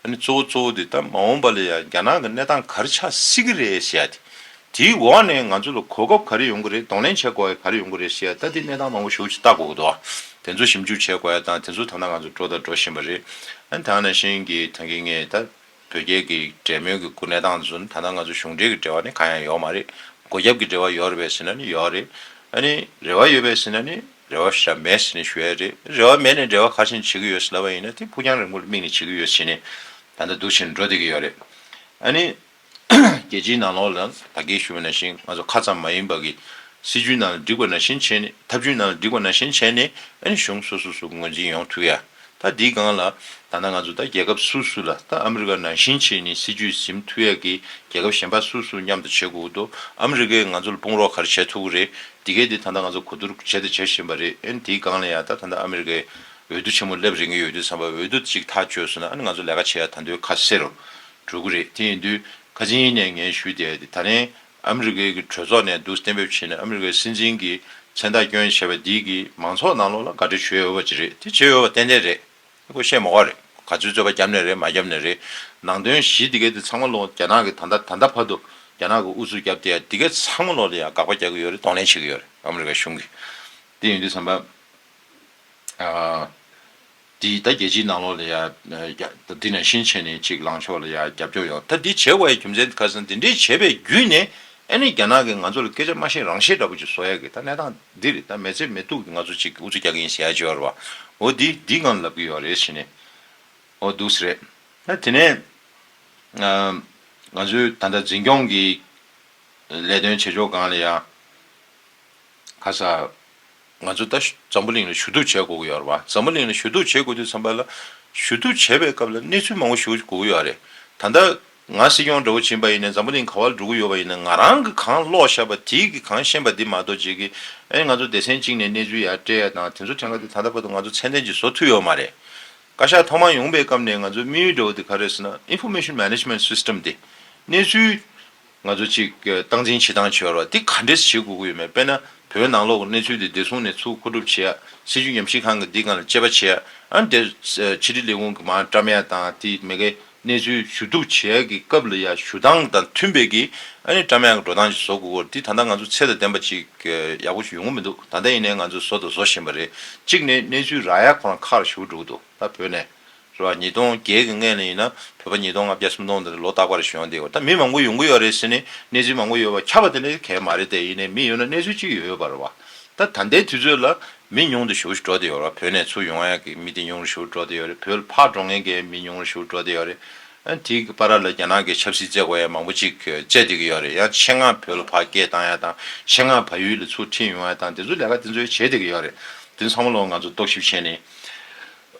ཨ་ནི་གཙོ་བོ་གཙོ་བོ་དེ་ད་མ་འོངས་པ་ལ་ཡ་རྒྱ་ནག་གི་གནས་སྟངས་ག་རེ་ཆགས་སྲིད་ཀྱི་རེད་ཟེར་ཡ་དེ། དེའི་འོག་ནས་ང་ཚོ་ལ་གོ་སྐབས་ག་རེ་ཡོང་གི་རེད། གདོང་ལེན་བྱེད་དགོས་ཡ་ག་རེ་ཡོང་གི་རེད་ཟེར་ཡ་ད་དེ་གནས་སྟངས་མང་པོ་ཞེ་པོ་ཅིག་ལྟ་དགོས་ཀྱི་འདུག་དེ་ཚོ་ཞིབ་འཇུག་བྱེད་དགོས་ཡ་དང་དེ་ཚོ་ད་ལྟ་ང་ཚོ་འགྲོ་དང་འགྲོ་བཞིན་པ་རེད། ཨ་ནི་ད་ག་ནང་བཞིན་གྱི་ད་གིན་ངས་ད། བོད་རྒྱའི་གི་འབྲེལ་མོལ་གྱི་གནས་སྟངས་དེ་ཚོ་ནི་ད་ལྟ་ང་ཚོ་གཞུང་འབྲེལ་གྱི་འབྲེལ་བ་ནི་གང་ཡང་ཡོད་མ་རེད། སྒོ་རྒྱབ་ཀྱི་འབྲེལ་བ་ཡོད་རེད་པས་ཟེར་ན་ནི་ཡོད་རེད། ཨ་ནི་རེ་བ་ཡོད་པས་ཟེར་ན་ནི་རེ་བ་ཞེ་དྲག་མེད་ཟེར་ནས་ཞུ་ཡ་རེད། རེ་བ་མེད་ནས་འབྲེལ་བ་ག་རེ་བྱས་ནས་བྱེད་ཀྱི་ཡོད་ཟེར་ལབ་པ་ཡིན་ན་དེ་ཕུགས་རྒྱང་རིང་པོ་ལ་དམིགས་ནས་བྱེད་ཀྱི་ཡོད་ཟེར་ནས་ད་ལྟ་འདུག་བྱས་ནས་འགྲོ་བསྡད་ཀྱི་ཡོད་རེད། ཨ་ནི། རྒྱལ་སྤྱིའི་ནང་ལོགས་ལ་ད་གིན་ཞུས་པ་ནང་བཞིན་ང་ཚོ་ཁ་ཙམ་མ་ཡིན་པ་གི་སྲིད་ཇུས་ནང་ལ་འགྲིག་པ་ནང་བཞིན་བྱས་ནས་ཐབས་ཇུས་ནང་ལ་འགྲིག་པ་ནང་བཞིན་བྱས་ནས་ཨ་ནི་གཞུང་སོ་སོ་སོ་ངོས་འཛིན་ཡོང་ཐུབ་ཡ། ད་འདིའི་སྒང་ལ་ད་ལྟ་ང་ཚོ་ད་རྒྱལ་ཁབ་སུ་སུ་ལ་ད་ཨ་མི་རི་ཀ་ནང་བཞིན་བྱས་ནས་སྲིད་ཇུས་འཛིན་ཐུབ་ཡ་གི་རྒྱལ་ཁབ་གཞན་པ་སུ་སུ་མཉམ་དུ་བྱེད་དགོས་འདུག་ཨ་མི་རི་ཀས་ང་ཚོ་ལ་དཔུང་རོགས་ག་རེ་བྱེད་ཐུབ་ཀྱི་རེད། འདི་གས་འདི་ད་ལྟ་ང་ཚོ་གོ་བསྡུར་བྱས་དང་བྱེད་བཞིན་པ་རེད། ཨ་ནི་འདིའི་སྒང་ལ་ཡ་ད་ད་ལྟ་ཨ་མི་རི་ཀའི་འོས་བསྡུ་ཆེན་མོ་སླེབས་རན་གྱི་ཡོད་དུས་ཙམ་པ་འོས་བསྡུ་ཅིག་ཐག་ཆོད་སོང་ན་ཨ་ནི་ང་ཚོ་ལས་ཀ་བྱེད་ཡ་ད་དུང་ཁ་གསལ་རུ་འགྲོ་གི་རེད། དེ་ཡིན་དུས་ཁ་སང་ནས་ངས་ཞུས་བསྡད་དེ་ད་ལན་ཨ་མི་རི་ཀའི་གི་གྲོས་ཚོགས་ནས་འདུག་གཏན་འབེབས་བྱས་ནས་ཨ་མི་རི་ཀའི་སྲིད་འཛིན་གྱི་མཚན་རྟགས་སྐྱོན་བྱས་པ་འདིས་གི་མང་ཚོགས་ནང་ལོགས་ལ་དགག་སྒྲུབ་བྱས་ཡོད་པ་ཅིག་རེད། དེ་བྱས་ཡོད་པ་ཏན་ཏན་རེད། ཁོ་བཤད་མ་དགོས་རེད། ག་ཚོད་རྩོད་པ་བརྒྱབ་ནས་རེད་མ་བརྒྱབ་ནས་རེད། ནང་དོན་གཞི་འདི་གའི་དེ་ཚང་མ་ལོག་རྒྱ་ནག་གི་ད་ལྟ་ད་ལྟ་བར་དུ་རྒྱ་ནག་གི་ཨུ་ཚུགས་བརྒྱབ་བསྡད་ཡ་འདི་གའི་ཚང་མ་ལོག་ལ་ཡ་དགག་པ་རྒྱག་གི་ཡོད་རེད། གདོང་ལེན་བྱེད་ཀྱི་ཡོད་རེད་ཨ་མི་རི་ཀ་གཞུང་གིས། དེ་ཡིན་དུས་ཙམ་པ། ཨ། འདི་ད་རྒྱལ་སྤྱིའི་ནང་ལོགས་ལ་ཡ། ཨ། རྒྱ་ད་འདི་ནང་བཞིན་བྱས་ནས་ཅིག་ལངས་ཕྱོགས་ལ་ཡ་རྒྱབ་སྐྱོར་ཡོང་ད་འདི་བྱེད་དགོས་ཡ་རྒྱུ་མཚན་ཁ་སང་འདི་འདྲའི་བྱས་པའི་བརྒྱུད་ནས་ཨ་ནི་རྒྱ་ནག་གིས་ང་ཚོ་ལ་སྐད་ཆ་མ་བཤད་རང་བཤད་འདྲ་པོ་ཅིག་བཟོ་ཡ་གི་ད་གནས་སྟངས་འདི་རེད། ད་མེ་ཚེ་མེ་ཏོག་གིས་ང་ཚོ་ཅིག་ཨུ་ཚུགས་རྒྱག་གི་ཡིན་ཟེར་ཡ་ཅིག་ཡོད་རེད་བ། འོ་འདི་འདི་སྒང་ལབ་གི་ཡོད་རེད་ཟེར་ནས། འོ་འདུག་སེ་རེད། ད་དེ་ནས། ཨ། ང་ཚོའི་ད་ལྟ་འཛིན་སྐྱོང་གི་ལས་དོན་བྱེད་ཕྱོགས་སྒང་ལ་ཡ། ཁ་ས། ང་ཚོ་ད་འཛམ་བུ་གླིང་ལ་ཞུ་གཏུག་བྱེད་དགོས་ཀྱི་ཡོད་རེད་བ། འཛམ་བུ་གླིང་ལ་ཞུ་གཏུག་བྱེད་དགོས་དུས་ཙམ་པ་ལ། ཞུ་གཏུག་བྱེད་པའི་སྐབས་ལ་གནས་ཚུལ་མང་པོ་ཞིག་དགོས་ཀྱི་ཡོད་རེད། ད་ལྟ་ང་སྲིད་སྐྱོང་འདྲ་བོ་ཕྱིན་པ་ཡིན་ན་འཛམ་བུ་གླིང་ག་བ་ལ་འགྲོ་གི་ཡོད་པ་ཡིན་ན་ང་རང་གི་གང་ཀློག་བཞག་པ་དེའི་གི་གང་ཤེས་པ་དེ་མ་གཏོགས་ཅིག་གི་ཨེ་ང་ཚོ་སྡེ་ཚན་གཅིག་ནས་གནས་ཚུལ་ཡར་སྤྲད་ཡ་དང་དེ་ཚོ་ཕྲན་ག་དེ་ད་ལྟ་བར་དུ་ང་ཚོ་ཚད་ལྡན་ཅིག་བཟོ་ཐུབ་ཡོད་མ་རེད། བཀའ་ཤག་ཐོག་མར་ཡོང་པའི་སྐབས་ནས་ང་ཚོའི་དམིགས་ཡུལ་འདྲ་བོ་དེ་ག་རེ་རེད་ཟེར་ན་Information Management System དེ་གནས་ཚུལ། ང་ཚོ་གཅིག་སྟངས་འཛིན་བྱེད་སྟངས་བྱེད་པ་རེད་བ། འདི་ག་འདྲས་བྱེད་དགོས་ཀྱི་ཡོད་མེད། དཔེར་ན་བོད་ནང་ལོགས་ཀྱི་གནས་ཚུལ་འདི་བདེ་སྲུང་ནས་ཚུར་མཁོ་སྒྲུབ་བྱེད་ཡ། སྲིད་བྱུས་ཉམས་ཞིབ་ཁང་གིས་འདི་སྒང་ལ་དཔྱད་པ་བྱེད་ཡ། ཨ་ནི་དེ་ཕྱི་དྲིལ་ལས་ཁུངས་ཀྱིས་མར་བཀྲམ་ཡ་དང་དེ་མ་གི་གནས་ཚུལ་ཞུ་གཏུག་བྱེད་ཡ་གི་སྐབས་ལ་ཡ་ཞུ་སྟངས་དང་མཐུན་པའི་གི་ཨ་ནི་བཀྲམ་ཡ་གི་འགྲོ་སྟངས་ཅིག་བཟོ་དགོས་ཀྱི་ཡོད་རེད། འདི་ད་ལྟ་ང་ཚོ་ཚད་དང་ལྡན་པ་ཅིག་ཡག་པོ་ཞིག་ཡོང་གི་མི་འདུག་ད་ལྟ་ཡིན་ནའི་ང་ཚོ་བཟོ་དང་བཟོ་བཞིན་པ་རེད། གཅིག་ནས་གནས་ཚུལ་རག་ཡ་ཁོ་རང་ཁག་ཞེ་པོ་འགྲོ་གི་འདུག་ད་བོད་ནས། རེད་བ། ཉིས་སྟོང་བརྒྱད་ཀྱི་སྔོན་ལ་ཡིན་ན་བོད་པ་ཉིས་སྟོང་ལྔ་བརྒྱ་སུམ་སྟོང་དེ་འདྲ་ལོ་རྟག་པར་ཞིག་ཡོང་བསྡད་ཡོད། ད་མི་མང་པོ་ཡོང་གི་ཡོད་རེད་ཟེར་ནས་གནས་ཚུལ་མང་པོ་ཡོད་པ་ཁྱབ་པ་དེ་ནི་གལ་མ་རེད་དེ། ཡིན་ནའི་མི་ཡོད་ན་གནས་ཚུལ་གཅིག་ཡོད་ཡོད་པ་རེད་བ། ད་ད་ལྟའི་དུས་ཚོད་ལ་མི་ཉུང་དུ་ཞེ་པོ་ཞིག་འགྲོ་བསྡད་ཡོད་རེད་བ། བོད་ནས་ཚུར་ཡོང་ཡག་གི་མི་དེ་ཉུང་རུ་ཞེ་པོ་འགྲོ་བསྡད་ཡོད་རེད། བོད་ལ་ཕར་འགྲོ་མཁན་གྱི་མི་ཉུང་རུ་ཞེ་པོ་འགྲོ་བསྡད་ཡོད་རེད། ཨ་དེའི་བར་ལ་རྒྱ་ནག་གིས་ཆབ་སྲིད་བཙལ་དགོས་ཡ་མང་པོ་ཅིག་བཙལ་བསྡད་ཀྱི་ཡོད་རེད། ཡང་ཆེད་མངགས་བོད་ལ་ཕར་སྐད་བཏང་ཡ་དང་ཆེད་མངགས་བལ་ཡུལ་ལ་ཚུར་ཁྲིད་ཡོང་ཡ་དང་དེ་ཚོ་ལས་ཀ་དེ་ཚོ་བྱེད་བསྡད་ཀྱི་ཡོད་རེད། དེ་ཚང་མ་ལོག་ང་ཚོ་རྟོག་ཞིབ་བྱས་ནས།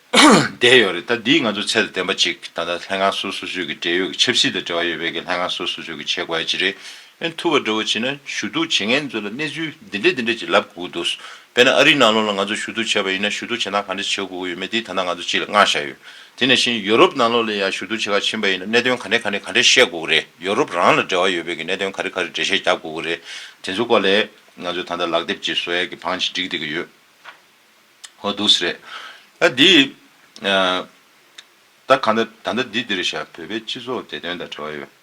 བསྡད་ཡོད་རེད། ད་འདིས་ང་ཚོ་ཚད་དང་ལྡན་པ་ཅིག་ད་ལྟ་ལྷན་ཁང་སོ་སོ་སོའི་གི་འབྲེལ་ཡོད་ཀྱི་ཆབ་སྲིད་དང་འབྲེལ་བ་ཡོད་པའི་གི་ལྷན་ཁང་སོ་སོ་སོའི་གི་བྱེད་དགོས་ཡ་ཅིག་རེད། ཨེ་ཐུབ་པ་འདྲ་བོ་བྱས་ན་ཞུ་གཏུག་བྱེད་མཁན་ཚོ་ལ་གནས་ཚུལ་འདི་འདྲས་འདི་འདྲས་ཅིག་ལབ་དགོས་འདུག་དཔེར་ན་ཨ་རིའི་ནང་ལོགས་ལ་ང་ཚོ་ཞུ་གཏུག་བྱས་པ་ཡིན་ན་ཞུ་གཏུག་བྱེད་སྟངས་ག་འདྲས་བྱེད་དགོས་ཀྱི་ཡོད་མེད་འདི་ད་ལྟ་ང་ཚོ་གཅིག་ལ་མངགས་བཞག་ཡོད། དེ་ནང་བཞིན་ཡོ་རོབ་ནང་ལོགས་ལ་ཡ་ཞུ་གཏུག་བྱེད་ག་ཕྱིན་པ་ཡིན་ན་གནད་དོན་ག་འདྲས་ག་འདྲས་ག་འདྲས་བཤད་དགོས་ཀྱི་རེད། ཡོ་རོབ་རང་ལ་འབྲེལ་བ་ཡོད་པའི་གི་གནད་དོན་ག་རེ་ག་རེ་འགྲེལ་བཤད་རྒྱག་དགོས་ཀྱི་རེད། དེ་ཚོ་སྐོར་ལ་ང་ཚོ་ད་ལྟ་ལག་དེབ་ཅིག་བཟོ་ཡ་གི་བང་ཅིག་སྒྲིག་བསྡད་ཀྱི་ཡོད། ཧོ་འདུག་སེ་རེད། ད་འདི། ད་གང་ལྟར་ད་ལྟ་འདི་འདི་རེད་ཤག་བོད་པའི་སྤྱི་ཚོགས་བདེ་དོན་དང་འབྲེལ་བ་ཡོད།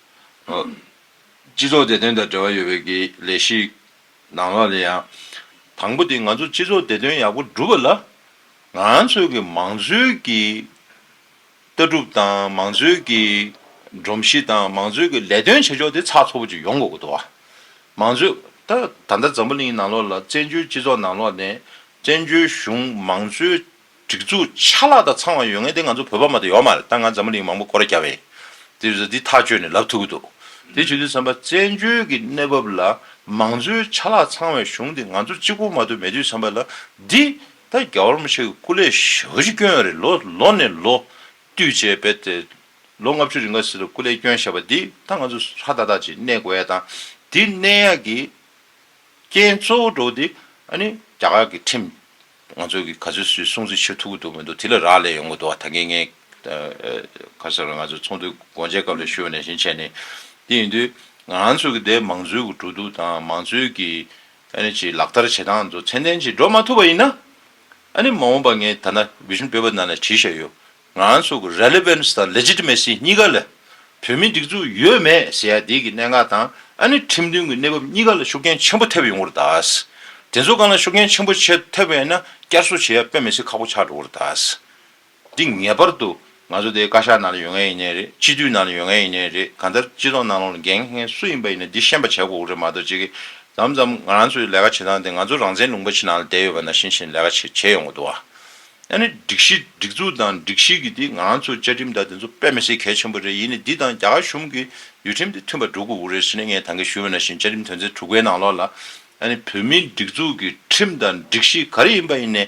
སྤྱི་ཚོགས་བདེ་དོན་དང་འབྲེལ་བ་ཡོད་པའི་གི་ལས་གཞི་ནང་ལོགས་ལ་ཡང་། དང་པོ་དེ་ང་ཚོ་སྤྱི་ཚོགས་བདེ་དོན་ཡག་པོ་སྒྲུབ་པ་ལ། ང་ཚོའི་གི་མང་གཙོའི་གི་ལྟ་གྲུབ་དང་མང་གཙོའི་གི་སྒྲོམ་གཞི་དང་མང་གཙོའི་གི་ལས་དོན་བྱེད་ཕྱོགས་དེ་ཚགས་ཚུད་པོ་ཅིག་ཡོང་དགོས་ཀྱི་འདུག་བ། མང་གཙོའི་ད་ད་ལྟ་འཛམ་བུ་གླིང་ནང་ལོགས་ལ་བཙན་བྱོལ་སྤྱི་ཚོགས་ནང་ལོགས་ནས་བཙན་བྱོལ་གཞུང་མང་གཙོའི་སྒྲིག་འཛུགས་ཆ་ལག་དང་ཚང་བ་ཡོད་མཁན་དེ་ང་ཚོ་བོད་པ་མ་གཏོགས་ཡོད་མ་རེད། ད་ང་འཛམ་བུ་གླིང་མང་པོ་སྐོར་ར་བརྒྱབ་པས། དེ་བཟོ་འདི་ཐག་གཅོད་ནས་ལབ་ཐུབ་ཀྱི་འདུག་དེ་བྱེད་དུས་ཙམ་པ་བཙན་བྱོལ་གྱི་གནས་བབ་ལ་མང་གཙོའི་ཆ་ལག་ཚང་བའི་གཞུང་དེ་ང་ཚོ་གཅིག་པོ་མ་གཏོགས་མེད་དུས་ཙམ་པ་ལ། འདི་ད་རྒྱལ་བ་རིན་པོ་ཆེ་གི་སྐུ་ལས་ཞེ་པོ་ཅིག་བསྐྱོན་ཡོད་རེད། ལོ་ལོ་ནས་ལོ་བསྟུད་བྱས་རྦད་དེ་ལོ་ལྔ་བཅུ་རིང་ག་ཟེར་སྐུ་ལས་བསྐྱོན་བཞག་པ་འདི་ད་ང་ཚོ་ཧྲ་ཏག་ཏག་ཅིག་གནས་དགོས་ཡ་དང་། འདི་གནས་ཡ་གི་རྐྱེན་གཙོ་བོ་འདྲ་བོ་འདི་ཨ་ནི་རྒྱ་གར་གྱི་ཁྲིམས། ང་ཚོ་གི་ག་ཚོད་སུས་སྲུང་བརྩི་བྱེད་ཐུབ་ཀྱི་འདུག་མི་འདུག་དེ་ལ་རག་ལས་ཡོང་གི་འདུག་བ། ད་གིན་ངས་ཨ་ཨ་ག་ཟེར་ང་ཚོ་ཚོགས་འདུའི་སྒོ་འབྱེད་སྐབས་ལ་ཞུས་པ་ནང་བཞིན་བྱས་ནས། དེ་ཡིན་དུས་ང་རང་ཚོ་གི་དེ་མང་གཙོའི་གི་འགྲོ་འདུག་དང་མང་གཙོའི་གི་ཨ་ནི་ཅིག་ལག་བསྟར་བྱེད་སྟངས་ཚོ་ཚད་ལྡན་ཅིག་འགྲོ་མ་ཐུབ་པ་ཡིན་ན། ཨ་ནི་མ་འོངས་པ་ངས་ད་ལྟ་Vision Paper་ནང་ལ་བྲིས་བཞག་ཡོད། ང་རང་ཚོ་གི་relevance་དང་legitimacy་གཉིས་ཀ་ལ། བོད་མིའི་སྒྲིག་འཛུགས་ཡོད་མེད་ཟེར་ཡ་དེ་གི་གནད་འགག་དང་ཨ་ནི་ཁྲིམས་མཐུན་གྱི་གནས་བབ་གཉིས་ཀ་ལ་ཤུགས་རྐྱེན་ཆེན་པོ་ཐེབས་ཡོང་གི་རེད་ད། དེ་ཚོ་སྒང་ལ་ཤུགས་རྐྱེན་ཆེན་པོ་ཆེ་ཐེབས་པ་ཡིན་ན་བསྐྱར་གསོ་བྱེད་ཡ་དཔེ་མི་སྲིད་ཁག་པོ་ཆགས་འགྲོ་གི་རེད་ད། འདི་ངེས་པར་དུ་ང་ཚོ་དེ་བཀའ་ཤག་ནང་ལ་ཡོད་མཁན་ཡིན་ནའི་རེད། སྤྱི་འཐུས་ནང་ལ་ཡོད་མཁན་ཡིན་ནའི་རེད། གང་ལྟར་སྤྱི་ཚོགས་ནང་ལོགས་ལ་འགན་འཁྱེར་མཁན་སུ་ཡིན་པ་ཡིན་ན་འདི་ཤེས་པ་བྱེད་དགོས་ཀྱི་རེད་མ་གཏོགས་ཅིག་གིས་མཚམས་མཚམས་ང་རང་ཚོའི་ལས་ཀ་བྱེད་སྟངས་དེ་ང་ཚོ་རང་བཙན་ལུང་པ་ཅིག་ནང་ལ་བསྡད་ཡོད་པ་ནང་བཞིན་བྱས་ནས་ལས་ཀ་བྱེད་བྱེད་ཡོང་གི་འདུག་བ། ཨ་ནི་སྒྲིག་གཞི་སྒྲིག་འཛུགས་དང་སྒྲིག་གཞི་གི་འདི་ང་རང་ཚོ་བཅའ་ཁྲིམས་དང་དེ་ཚོ་དཔེ་མི་སྲིད་གལ་ཆེན་པོ་རེད། ཡིན་ནའི་འདི་དང་རྒྱ་གར་གཞུང་གི་ཡུལ་ཁྲིམས་དེ་མཐུན་པ་འགྲོ་དགོས་ཀྱི་རེད་ཟེར་ནས་ངས་ད་གིན་ཞུས་པ་ནང་བཞིན་བཅའ་ཁྲིམས་དོན་ཚན་དྲུག་པའི་ནང་ལོགས་ལ་ཨ་ནི་བོད་མིའི་སྒྲིག་འཛུགས་ཀྱི་ཁྲིམས་དང་སྒྲིག་གཞི་ག་རེ་ཡིན་པ་ཡིན་ནའི་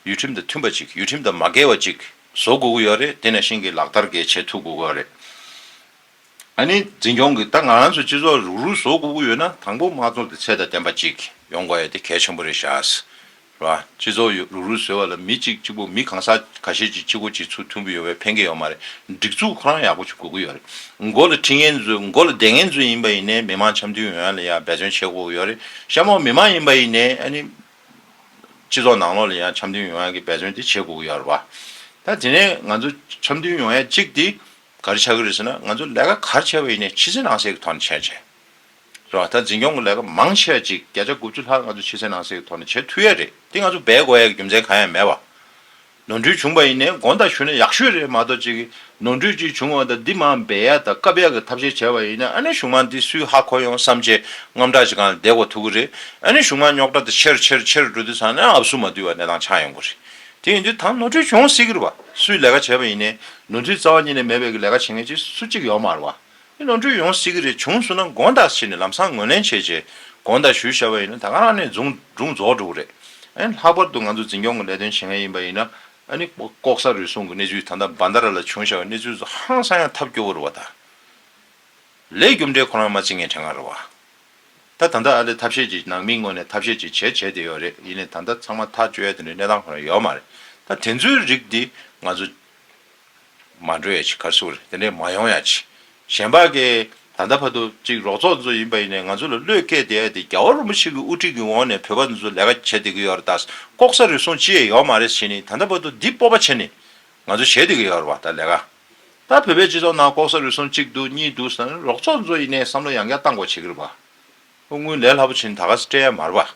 ཡུལ་ཁྲིམས་དང་མཐུན་པ་ཅིག་ཡུལ་ཁྲིམས་དང་མ་འགལ་བ་ཅིག་བཟོ་དགོས་ཀྱི་ཡོད་རེད། དེ་ནང་བཞིན་གྱི་ལག་བསྟར་གྱི་བྱེད་ཐུབ་དགོས་ཀྱི་ཡོད་རེད། ཨ་ནི་འཛིན་སྐྱོང་གི་ད་ང་རང་ཚོ་སྤྱི་ཚོགས་རུག་རུག་བཟོ་དགོས་ཀྱི་ཡོད་ན་དང་པོ་དམངས་གཙོ་དེ་ཚད་དང་ལྡན་པ་ཅིག་ཡོང་དགོས་ཡ་དེ་གལ་ཆེན་པོ་རེད་ཤག་རེད་བ། སྤྱི་ཚོགས་ཡོ་རུག་རུག་བཟོས་པ་ལ་མི་གཅིག་གཅིག་པོ་མི་གང་ཟག་ཁ་ཤས་ཀྱིས་གཅིག་པོ་གཅིག་ཚུར་མཐུན་པོ་ཡོད་པའི་ཕན་གྱི་ཡོད་མ་རེད། སྒྲིག་འཛུགས་ཁོ་རང་ཡག་པོ་ཅིག་དགོས་ཀྱི་ཡོད་རེད། མགོ་ལ་ཁྲིད་མཁན་ཚོ་མགོ་ལ་བསྡད་མཁན་ཚོ་ཡིན་པ་ཡིན་ནའི་མི་མང་འཆམ་མཐུན་ཡོང་ཡ་ལ་ཡ་འབད་བརྩོན་བྱེད་དགོས་ཀྱི་ཡོད་རེད། གཤམ་འོག་མི་མང་ཡིན་པ་ཡིན་ནའི་ཨ་ནི་སྤྱི་ཚོགས་ནང་ལོགས་ལ་ཡང་འཆམ་མཐུན་ཡོང་ཡ་གི་འབད་བརྩོན་དེ་བྱེད་དགོས་ཀྱི་ཡོད་རེད་བ། ད་དེ་ནས་ང་ཚོ་འཆམ་མཐུན་ཡོང་ཡ་གཅིག་དེ་ག་རེ་ཆགས་ཀྱི་རེད་ཟེར་ན་ང་ཚོ་ལས་ཀ་ག་རེ་བྱས་པ་ཡིན་ནའི་ཕྱི་གསལ་ནང་གསལ་གྱི་ཐོག་ནས་བྱས་བྱས། རེད་བ། ད་འཛིན་སྐྱོང་གི་ལས་ཀ་མང་ཆེ་བ་ཅིག་བརྒྱ་ཆ་དགུ་བཅུ་ལྷག་ང་ཚོ་ཕྱི་གསལ་ནང་གསལ་གྱི་ཐོག་ནས་བྱེད་ཐུབ་ཡ་རེད། དེ་ང་ཚོ་འབད་དགོས་ཡ་གི་རྒྱུ་མཚན་གང་ཡང་མེད་བ། ནོར་འཁྲུལ་བྱུང་བ་ཡིན་ནའི་དགོངས་དག་ཞུས་ན་ཡག་ཤོས་རེད་མ་གཏོགས་ཅིག་གི་ནོར་འཁྲུལ་ཅིག་བྱུང་བ་དང་འདི་མར་འབད་ཡ་དང་བཀབ་ཡ་གི་ཐབས་ཤེས་བྱས་པ་ཡིན་ན་ཨ་ནི་གཞུག་མ་འདི་སུས་ཧ་གོ་ཡོང་བསམ་བྱས་དངངས་སྐྲག་ཅིག་སྒང་ལ་བསྡད་དགོས་ཐུག་གི་རེད། ཨ་ནི་གཞུག་མ་རྙོག་དྲ་དེ་ཆེར་ཆེར་ཆེར་འགྲོ་དུས་ཙང་ནས་ཨབ་སུ་མ་བསྡུས་པ་གནས་སྟངས་ཆགས་ཡོང་གི་རེད། དེ་ཡིན་དུས་ད་ནོར་འཁྲུལ་བྱུང་སྲིད་ཀྱི་རེད་བ། སུས་ལས་ཀ་བྱས་པ་ཡིན་ནའི་ནོར་འཁྲུལ་རྩ་བ་ཉིད་ནས་མེད་པའི་གི་ལས་ཀ་བྱེད་མཁན་ཅིག་སུ་གཅིག་ཡོད་མ་རེད་བ། ནོར་འཁྲུལ་ཡོང་སྲིད་ཀྱི་རེད། བྱུང་སོང་ན་དགོངས་དག་བྱས་ནས་ལམ་སང་ངོས་ལེན་བྱས་རྗེས་དགོངས་དག་ཞུས་བཞག་པ་ཡིན་ན་ད་ག་རང་ནས་འཛུང་སྒྲུང་རྫོགས་འགྲོ་གི་རེད། ཨ་ནི་ལྷག་པར་དུ་ང་ཚོ་འཛིན་སྐྱོང་གི་ལས་དོན་བྱེད་མཁན་ཡིན་པ་ཡིན་ན་ཨ་ནི་ལྐོག་ཟ་རུལ་སུངས་ཀྱི་གནས་ཚུལ་ད་ལྟ་བན་ད་ར་ལ་བྱུང་བཞག་པའི་གནས་ཚུལ་ཚོ་ཧང་སང་ཡང་ཐབས་སྐྱོ་བོ་རེད་བ་ད། ལས་རྒྱུ་འབྲས་ཁོ་རང་མ་བརྩི་མཁན་དྲན་ག་རེད་བ། ད་ད་ལྟ་ཨ་ལས་ཐབས་ཤེས་ཅིག་ནང་མིའི་ངོས་ནས་ཐབས་ཤེས་ཅིག་བྱས་བྱས་བསྡད་ཡོད་རེད། ཡིན་ནའི་ད་ལྟ་ཚང་མ་ཐག་གཅོད་ཡ་དེ་འདྲའི་གནས་སྟངས་ཁོ་རང་ཡོད་མ་རེད། ད་དེ་ཚོའི་རིགས་འདི་ང་ཚོ་མ་འགྲོ་ཡ་ཅིག་ག་རེ་ཟེར་དགོས་རེད། དེ་འདྲའི་མ་ཡོང་ཡ་ཅིག་གཞན་པ་གིས་ད་ལྟ་བར་དུ་ཅིག་རོགས་ཚོགས་ཚོ་ཡིན་པ་ཡིན་ནའི་ང་ཚོ་ལ་བློས་བཀལ་བསྡད་ཡ་དེ་རྒྱལ་བ་རིན་པོ་ཆེ་གི་དབུ་ཁྲིད་ཀྱི་འོག་ནས་བོད་པ་ཚོ་ལས་ཀ་བྱེད་བསྡད་ཀྱི་ཡོད་རེད། ད་ལྐོག་ཟ་རུལ་སུངས་ཅི་ཡང་ཡོད་མ་རེད་ཟེར་ནས་ད་ལྟ་བར་དུ་འདི་སྤོབས་པ་བྱས་ནས་ང་ཚོ་བྱེད་བསྡད་ཀྱི་ཡོད་རེད་བ། ད་ལས་ཀ་ད་བོད་པའི་སྤྱི་ཚོགས་ནང་ལྐོག་ཟ་རུལ་སུངས་གཅིག་འདུག་གཉིས་འདུག་ཟེར་ན་རོགས་ཚོགས་ཚོ་ཡིན་ནའི་བསམ་བློ་ཡང་བསྐྱར་བཏང་དགོས་བྱེད་ཀྱི་རེད་པ། ཨོ་དངུལ་ལས་སླ་པོ་བྱས་ནས་ད་ག་སེ་སྤྲད་ཡ་མ་རེད་པ། རེད་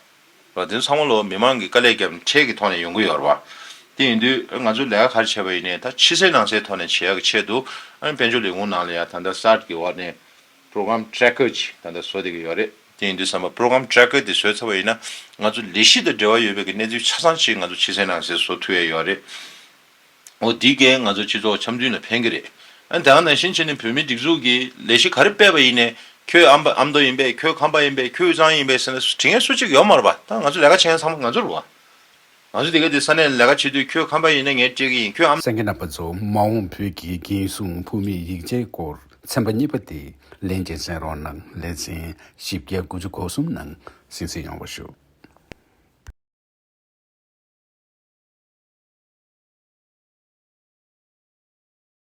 པ། དེ་ཚོ་ཚང་མ་ལོ་མི་མང་གི་དཀའ་ལས་བརྒྱབ་ནས་ཁྲལ་གྱི་ཐོག་ནས་ཡོང་གི་ཡོད་རེད་པ། དེ་ཡིན་དུས་ང་ཚོ་ལས་ཀ་ག་རེ་བྱས་པ་ཡིན་ནའི་ད་ཕྱི་གསལ་ནང་གསལ་ཐོག་ནས་བྱེད་ཡ་གི་ཆེད་དུ་ཨ་ནི་དཔལ་འབྱོར་ལས་ཁུངས་ནང་ལ་ཡ་ད་ལྟ་སཱར་གི་འོག་ནས་པོ་རོ་གྷ་རམ་ཊེ་རེ་ཀར་ཅིག་ད་ལྟ་བཟོ་བསྡད་ཀྱི་ཡོད་རེད། དེ་ཡིན་དུས་ཙམ་པ་པོ་རོ་གྷ་རམ་ཊེ་རེ་ཀར་དེ་བཟོས་ཚར་བ་ཡིན་ན་ང་ཚོ་ལས་གཞི་དང་འབྲེལ་བ་ཡོད་པའི་གི་གནས་ཚུལ་ཆ་ཚང་ཅིག་ང་ཚོ་ཕྱི་གསལ་ནང་གསལ་བཟོ་ཐུབ་ཡ་ཡོད་རེད། འོ་འདི་གས་ང་ཚོ་སྤྱི་ཚོགས་འཆམ་མཐུན་ལ་ཕན་གྱི་རེད། ཨ་ནི་ད་ག་ནང་བཞིན་བྱས་ནས་བོད་མིའི་སྒྲིག་འཛུགས་ཀྱི་ལས་གཞི་ག་རེ་སྤེལ་བ་ཡིན་ནའི་ཁྱོད་ཨ་མདོ་ཡིན་པས། ཁྱོད་ཁམས་པ་ཡིན་པས། ཁྱོད་དབུས་གཙང་ཡིན་པས་ཟེར་ནས་དྲི་མཁན་སུ་གཅིག་ཡོད་མ་རེད་པ། ད་ང་ཚོ་ལས་ཀ་བྱེད་མཁན་ཚང་མ་ང་ཚོ་རེད་པ། ང་ཚོ་དེ་ག་དེ་ས་གནས་ལས་ཀ་བྱེད་དུས་ཁྱོད་ཁམས་པ་ཡིན་ན་ངས་སྤྲད་ཀྱི་ཡིན། ཁྱོད་ཨ་མདོ། གསན་མཁན་རྣམ་པ་ཚོ་མ་འོངས་བོད་ཀྱི་རྒྱལ་སྲུང་ཕུལ་མིའི་ཡིག་ཆའི་སྐོར་ཚན་པ་གཉིས་པ་དེ་ལན་གཅིག་གསན་རོགས་གནང་། ལེ་ཚན་བཞི་བརྒྱ་དགུ་བཅུ་གོ་གསུམ་ནང་གསན་གཟིགས་ཡོང་བ་ཞུ།